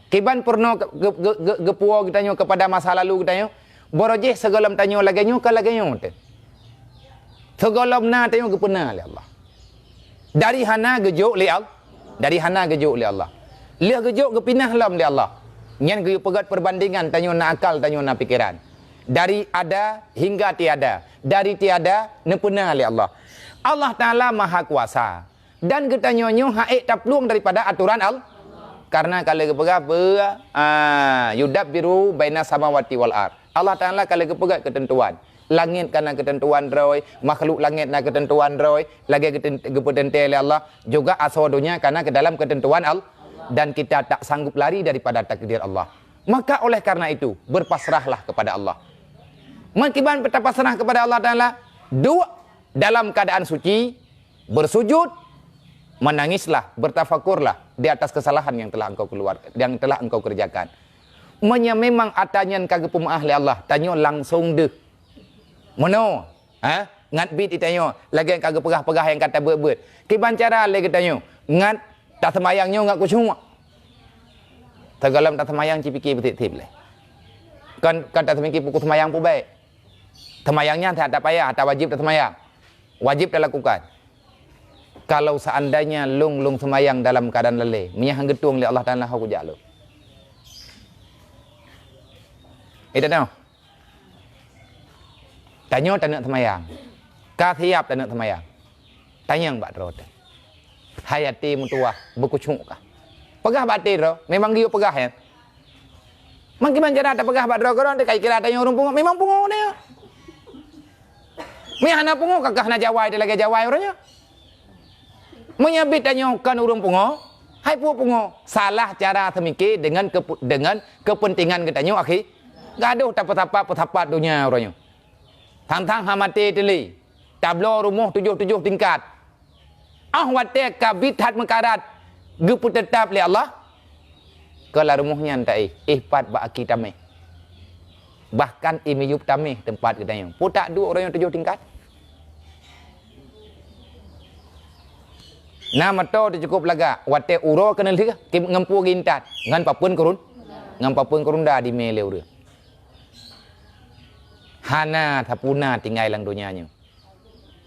Kiban peurunoe ge-, ge-, ge-, geupuwoe geutanyoe kepada masa lalu geutanyoe, barô jih sigohlom tanyoe lagée nyoe ka lagée nyoe teuh. Sigohlom na tanyoe geupeuna lé Allah. Dari hana geujok lé Al-, dari hana geujok lé Allah. Lheueh geujok geupinah lom lé Allah. Nyan geuyue peugét perbandingan tanyoe na akal, tanyoe na pikeran. Dari ada hingga tiada, dari tiada neupeuna lé Allah. Allah Taala Maha Kuasa. Dan geutanyoe nyoe han ék taplueng daripada atoran Allah. Karena ka lheueh geupeugah beu, ah, yudabbiru baina samawati wal ard. Allah Taala ka lheueh geupeugah keuteuntuan. Langét ka na keuteuntuan droe, makhluk langét na keuteuntuan droe, lagée geuten-, geupeuteuntée lé Allah, juga asoe donya ka na keu dalam keuteuntuan Allah, dan kita tak sanggup lari daripada takdir Allah. Maka oleh karena itu, berpasrahlah kepada Allah. Meukiban tapasrah kepada Allah Taala, duek dalam keadaan suci, bersujud, menangislah, bertafakurlah di atas kesalahan yang telah engkau keluar, yang telah engkau kerjakan. Meunyoe memang ata nyan ka geupeumeuáh lé Allah, tanyoe langsong deuh. Meunoe, ha? Ngat biet tanyoe, lagée ka geupeugah-peugah nyang ka tabeuet-beuet. Kiban cara lé geutanyoe, ngat taseumayang nyoe ngat khusyuk. Sigohlom taseumayang ci pike beusieb-sieb lé. Kon, kon taseumayang pukul seumayang pubék. Seumayang nyan that tapayah, that wajéb taseumayang. Wajéb talakukan. Kalau seandainya lôn, lôn seumayang dalam keadaan lalée, meunyo han geutueng lé Allah Taala, ho kujak lôn. Itu tau. Tanyoe taneuk seumayang. Ka siap taneuk seumayang. Tanyong bak droe teuh. Hai até meutuwah, beukhusyuk kah? Peugah bak até droe, memang geuyue peugah nyan. Meukiban cara tapeugah bak droe keudroe teuh, ka ikira tanyoe ureuëng pungo, memang pungo nyoe. Meunyo hana pungo, ka keuh hana jawai teuh lagée jawai ureuëng nyoe. Meunyo biet tanyoe kon ureuëng pungo, hai peue pungo? Salah cara seumike deungon keup-, deungon keupeuntengan geutanyoe akhi. Gadôh tapeusapat-peusapat donya uroe nyoe. Sang-sang hana maté teuh lé. Tabloe rumoh tujoh-tujoh tingkat. Óh watée ka biet that meukarat geupeuteutab lé Allah, keu lam rumoh nyan taéh, éh pat bak aki tameh. Bahkan i miyueb tameh teumpat geutanyoe. Peue tak duek uroe nyoe tujoh tingkat? Na moto teuh cukôp lagak, watée uroe keuneulheueh, ki-, ngon peue geuintat, ngon papeuen keurun-, ngon papeuen keurunda dimé lé ureuëng. Hana sapeue na tinggai lam donya nyoe.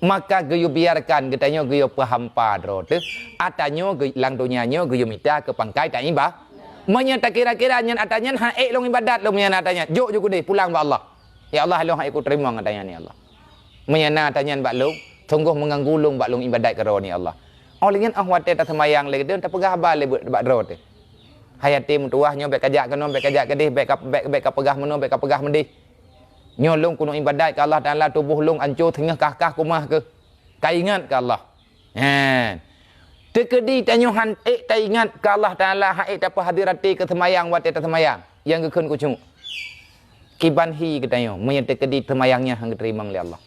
Maka geuyue biarkan geutanyoe geuyue peuhampa droe teuh, ata nyoe geu-, lam donya nyoe geuyue mita keu pangkai taiba. Meunyoe takira-kira nyan ata nyan han ék lôn ibadat lôn meunyoe ata nyan, jok ju keudeh pulang bak Allah. Ya Allah, lôn han ék kuteurimong ata nyan, ya Allah. Meunyoe na ata nyan bak lôn, sunggoh meuganggu lôn bak lôn ibadat keudroe ni, ya Allah. Óh lheueh nyan óh watée taseumayang lé geutanyoe tapeugah haba lé bak droe teuh. Hai até meutuwah nyoe bék kajak keunoe, bék kajak keudeh, bék ka, bék, bék kapeugah meunoe, bék kapeugah meudeh. Nyoe lôn keuneuk ibadat keu Allah Taala, tuboh lôn ancô singoh kah-kah keumah keuh. Ka ingat keu Allah. Nyan. Teukeudi tanyoe han ék taingat keu Allah Taala, han ék tapeuhadiri até keu seumayang watée taseumayang. Nyang geukheun khusyuk. Kiban hi geutanyoe, meunyoe teukeudi seumayang nyan han geuteurimong lé Allah.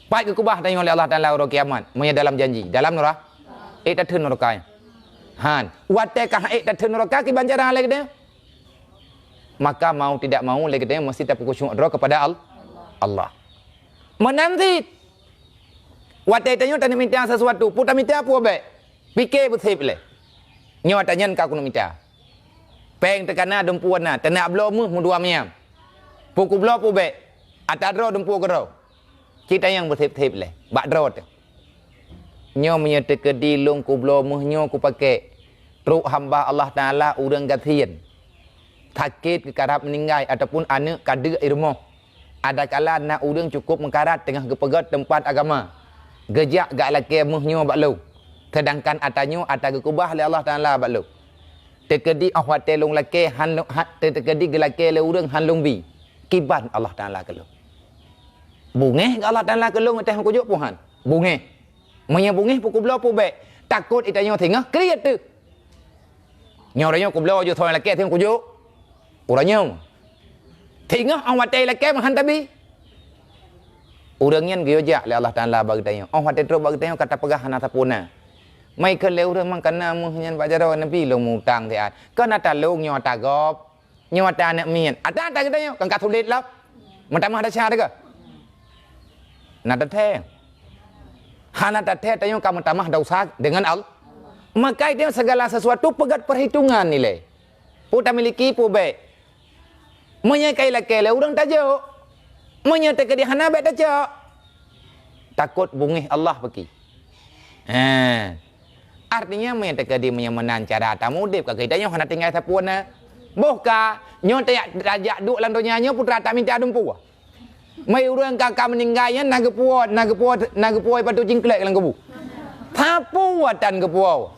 Pat geukeubah tanyoe lé Allah Taala uroe kiamat, meunyoe dalam janji, dalam nura-, ék tatheun nuraka nyan. Han, watée ka han ék tatheun nuraka kiban cara lé geutanyoe. Maka mau tidak mau lé geutanyoe meusti tapeukusyuk droe kepada Al-, Allah. Meunan cit, watée tanyoe taneuk mita sesuatu, peue tamita peue bék, pike beuseb lé. Nyoe ata nyan ka keuneuk mita. Péng teuka na, dumpeue na, teunak bloe méuh meudua miam. Peue kubloe peue bék, ata droe dumpeue keudroe. Cit tanyong beuseb-seb lé bak droe teuh. Nyoe meunyoe teukeudi lôn kubloe méuh nyoe kupaké, trok hamba Allah Taala ureuëng gasien, sakét keu karab meuninggai ataupun aneuëk ka deuk i rumoh. Adakala na ureuëng cukôp meukarat teungoh geupeugét teumpat agama, geujak gak lakée méuh nyoe bak lôn, seudangkan ata nyoe ata geukeubah lé Allah Taala bak lôn. Teukeudi óh watée lôn lakée han lôn, ha, teukeudi geulakée lé ureuëng han lôn bi, kiban Allah Taala keu lôn. Beungéh geuh Allah Taala keu lôn, teuh kujok peue han? Beungéh. Meunyoe beungéh peue kubloe peue bék, takot i tanyoe singoh kriet teuh. Nyoe uroe nyoe kubloe ju soe lakée singoh kujok. Uroe nyoe. Singoh óh watée lakée meuhan tabi. Ureuëng nyan geuyue jak lé Allah Taala bak geutanyoe. Óh watée trok bak geutanyoe ka tapeugah hana sapeue na. Mai keu lé ureuëng mang kana méuh nyan bak jaroe Nabi lôn mutang siat. Kana talông nyoe ata gob. Nyoe ata aneuk miet. Ata, ata geutanyoe kan ka sulet lom. Meutamah desya teuka. Na tatheng. Hana tatheng tanyoe ka meutamah desya deungon Allah. Maka itu segala sesuatu peugét perhitungan nilai. Peue tamiliki peue bék. Meunyoe ka ilakée lé ureuëng tajok. Meunyoe teukeudi hana bék tacok. Takot beungéh Allah peuki. He. Artinya meunyoe teukeudi meunyoe meunan cara tamudeuk ka geutanyoe hana tinggai sapeue na. Boh ka, nyoe tajak, tajak duek lam donya nyoe putra tak minta dumpeue. Meu ureuëng ka, ka meuninggai nyan na geupuwoe, na geupuwoe, na geupuwoe batu cingklek lam kubu. Sapeue tan geupuwoe.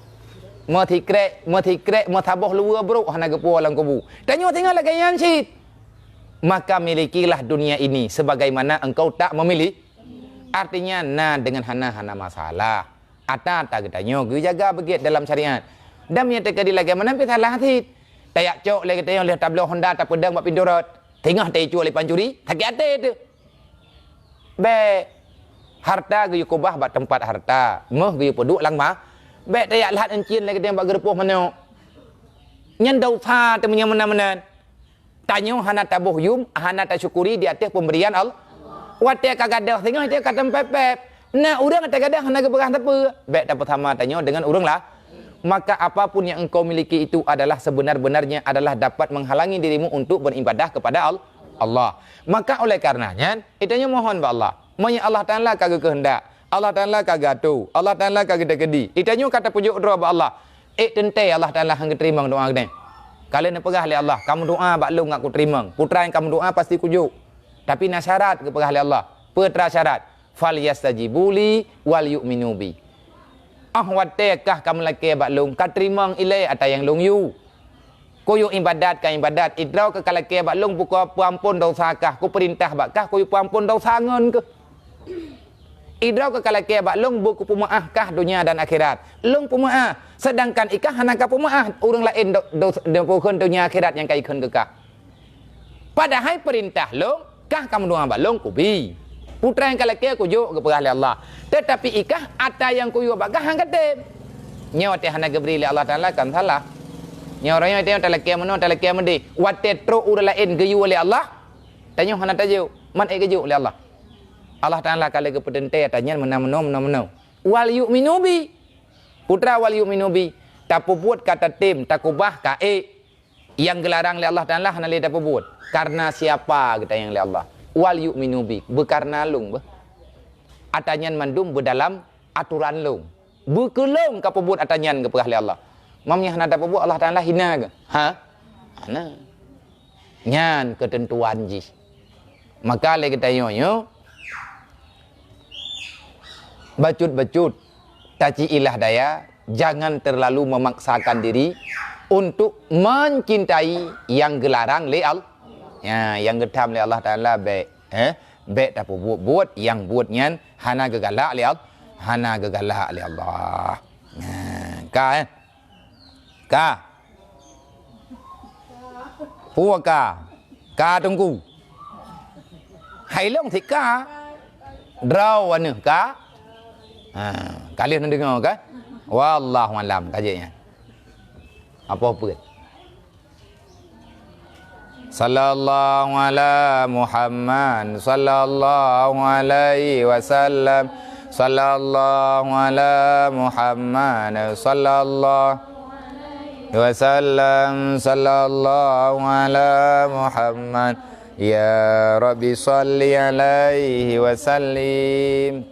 Meusikrek, meusikrek, meusaboh luweue brok hana geupuwoe lam kubu. Tanyoe singoh lagée nyan cit. Maka milikilah dunia ini sebagaimana engkau tak memilih. Artinya na dengan hana, hana masalah. Ata-ata geutanyoe geujaga beugét dalam syariat. Dan meunyoe teukeudi lagée meunan pih salah cit. Tajak cok lé geutanyoe lheueh tabloe honda tapeudong bak pintoe rot. Teungoh taicue lé pancuri, sakét até teuh. Bék. Harta geuyue keubah bak teumpat harta, méuh geuyue peuduek lam ma. Bék tajak lhat euncien lé geutanyoe bak geureupôh manok. Nyan desya teuh meunyoe meunan-meunan. Tanyoe hana taboh yum, hana tasyukuri di ateueh pemberian Allah. Watée ka gadôh singoh, watée ka teumpép-pép. Na ureuëng watée gadôh hana geupeugah sapeue, bék tapeusama tanyoe deungon ureuëng la. Maka apapun yang engkau miliki itu adalah sebenar-benarnya adalah dapat menghalangi dirimu untuk beribadah kepada Al-, Allah. Maka oleh karena nyan, tanyoe mohon bak Allah. Meunyoe Allah Taala ka geukeuheundak, Allah Taala ka geuatoe, Allah Taala ka geuteukeudi. Tanyoe ka tapeujok droe bak Allah. Ék teuntée Allah Taala han geuteurimong doá geutanyoe. Ka lheueh neupeugah lé Allah, "Kamu doá bak lôn ngat kuteurimong. Putra nyang kamu doá pasti kujok. Tapi na syarat," geupeugah lé Allah. Peue teuma syarat? "Falyastajibu li wal yu'minu bi." Óh watée kah ka meulakée bak lôn, ka teurimong ilée ata nyang lôn yue. Kuyue iébadat ka iébadat, idroe keu ka lakée bak lôn buka peuamphon desya kah, kupeurintah bak kah kuyue peuamphon desya ngon keuh. Idroe keu ka lakée bak lôn beu kupeumeuáh kah donya dan akhirat. Lôn peumeuáh, seudangkan ikah hana ka peumeuáh ureuëng laén do-, do-, do-, bukon donya akhirat nyang ka ikheun keu kah. Padahai peurintah lôn, kah ka meudoá bak lôn kubi. Putra nyang ka lakée kujok geupeugah lé Allah. Teutapi ikah ata nyang kuyue bak kah han katem. Nyoe watée hana geubri lé Allah Taala kan salah. Nyoe uroe nyoe talakée meunoe, talakée meudeh. Watée trok ureuëng laén geuyue lé Allah, tanyoe hana tajok, man ék geujok lé Allah. Allah Taala ka lheueh geupeuteuntée ata nyan meunan meunoe, meunan meunoe. Wal yu'minu bi. Putra wal yu'minu bi. Tapeubuet ka tatem, takubah ka ék. Nyang geularang lé Allah Taala hana lé tapeubuet. Karena siapa geutanyong lé Allah? Wal yu'minu bi, beukareuna lôn beuh. Ata nyan mandum beudalam atoran lôn. Beukeulôn ka peubuet ata nyan geupeugah lé Allah. Meunyoe hana tapeubuet Allah Taala hina keu? Ha? Hana. Nyan keuteuntuan jih. Maka lé geutanyoe nyoe, bacut-bacut, taci ilah daya, jangan terlalu memaksakan diri untuk mencintai yang geularang lé Allah. Ya, yang geutam lé Allah Taala bék, eh, bék tapeubuet-buet yang buet nyan hana geugalak lé Allah, hana geugalak lé Allah. Nah, ka, eh. Ka. Peue ka? Ka teungku. Hai lôn sit ka. Droe aneuëk ka. Ha, ka lheueh neudeungoe ka? Wallahu alam, ka jeuet nyan. Apa peuet? Sallallahu ala Muhammad, sallallahu alaihi wasallam, sallallahu ala Muhammad, sallallahu wasallam, sallallahu ala Muhammad. Ya Rabbi, salli alaihi wasallim.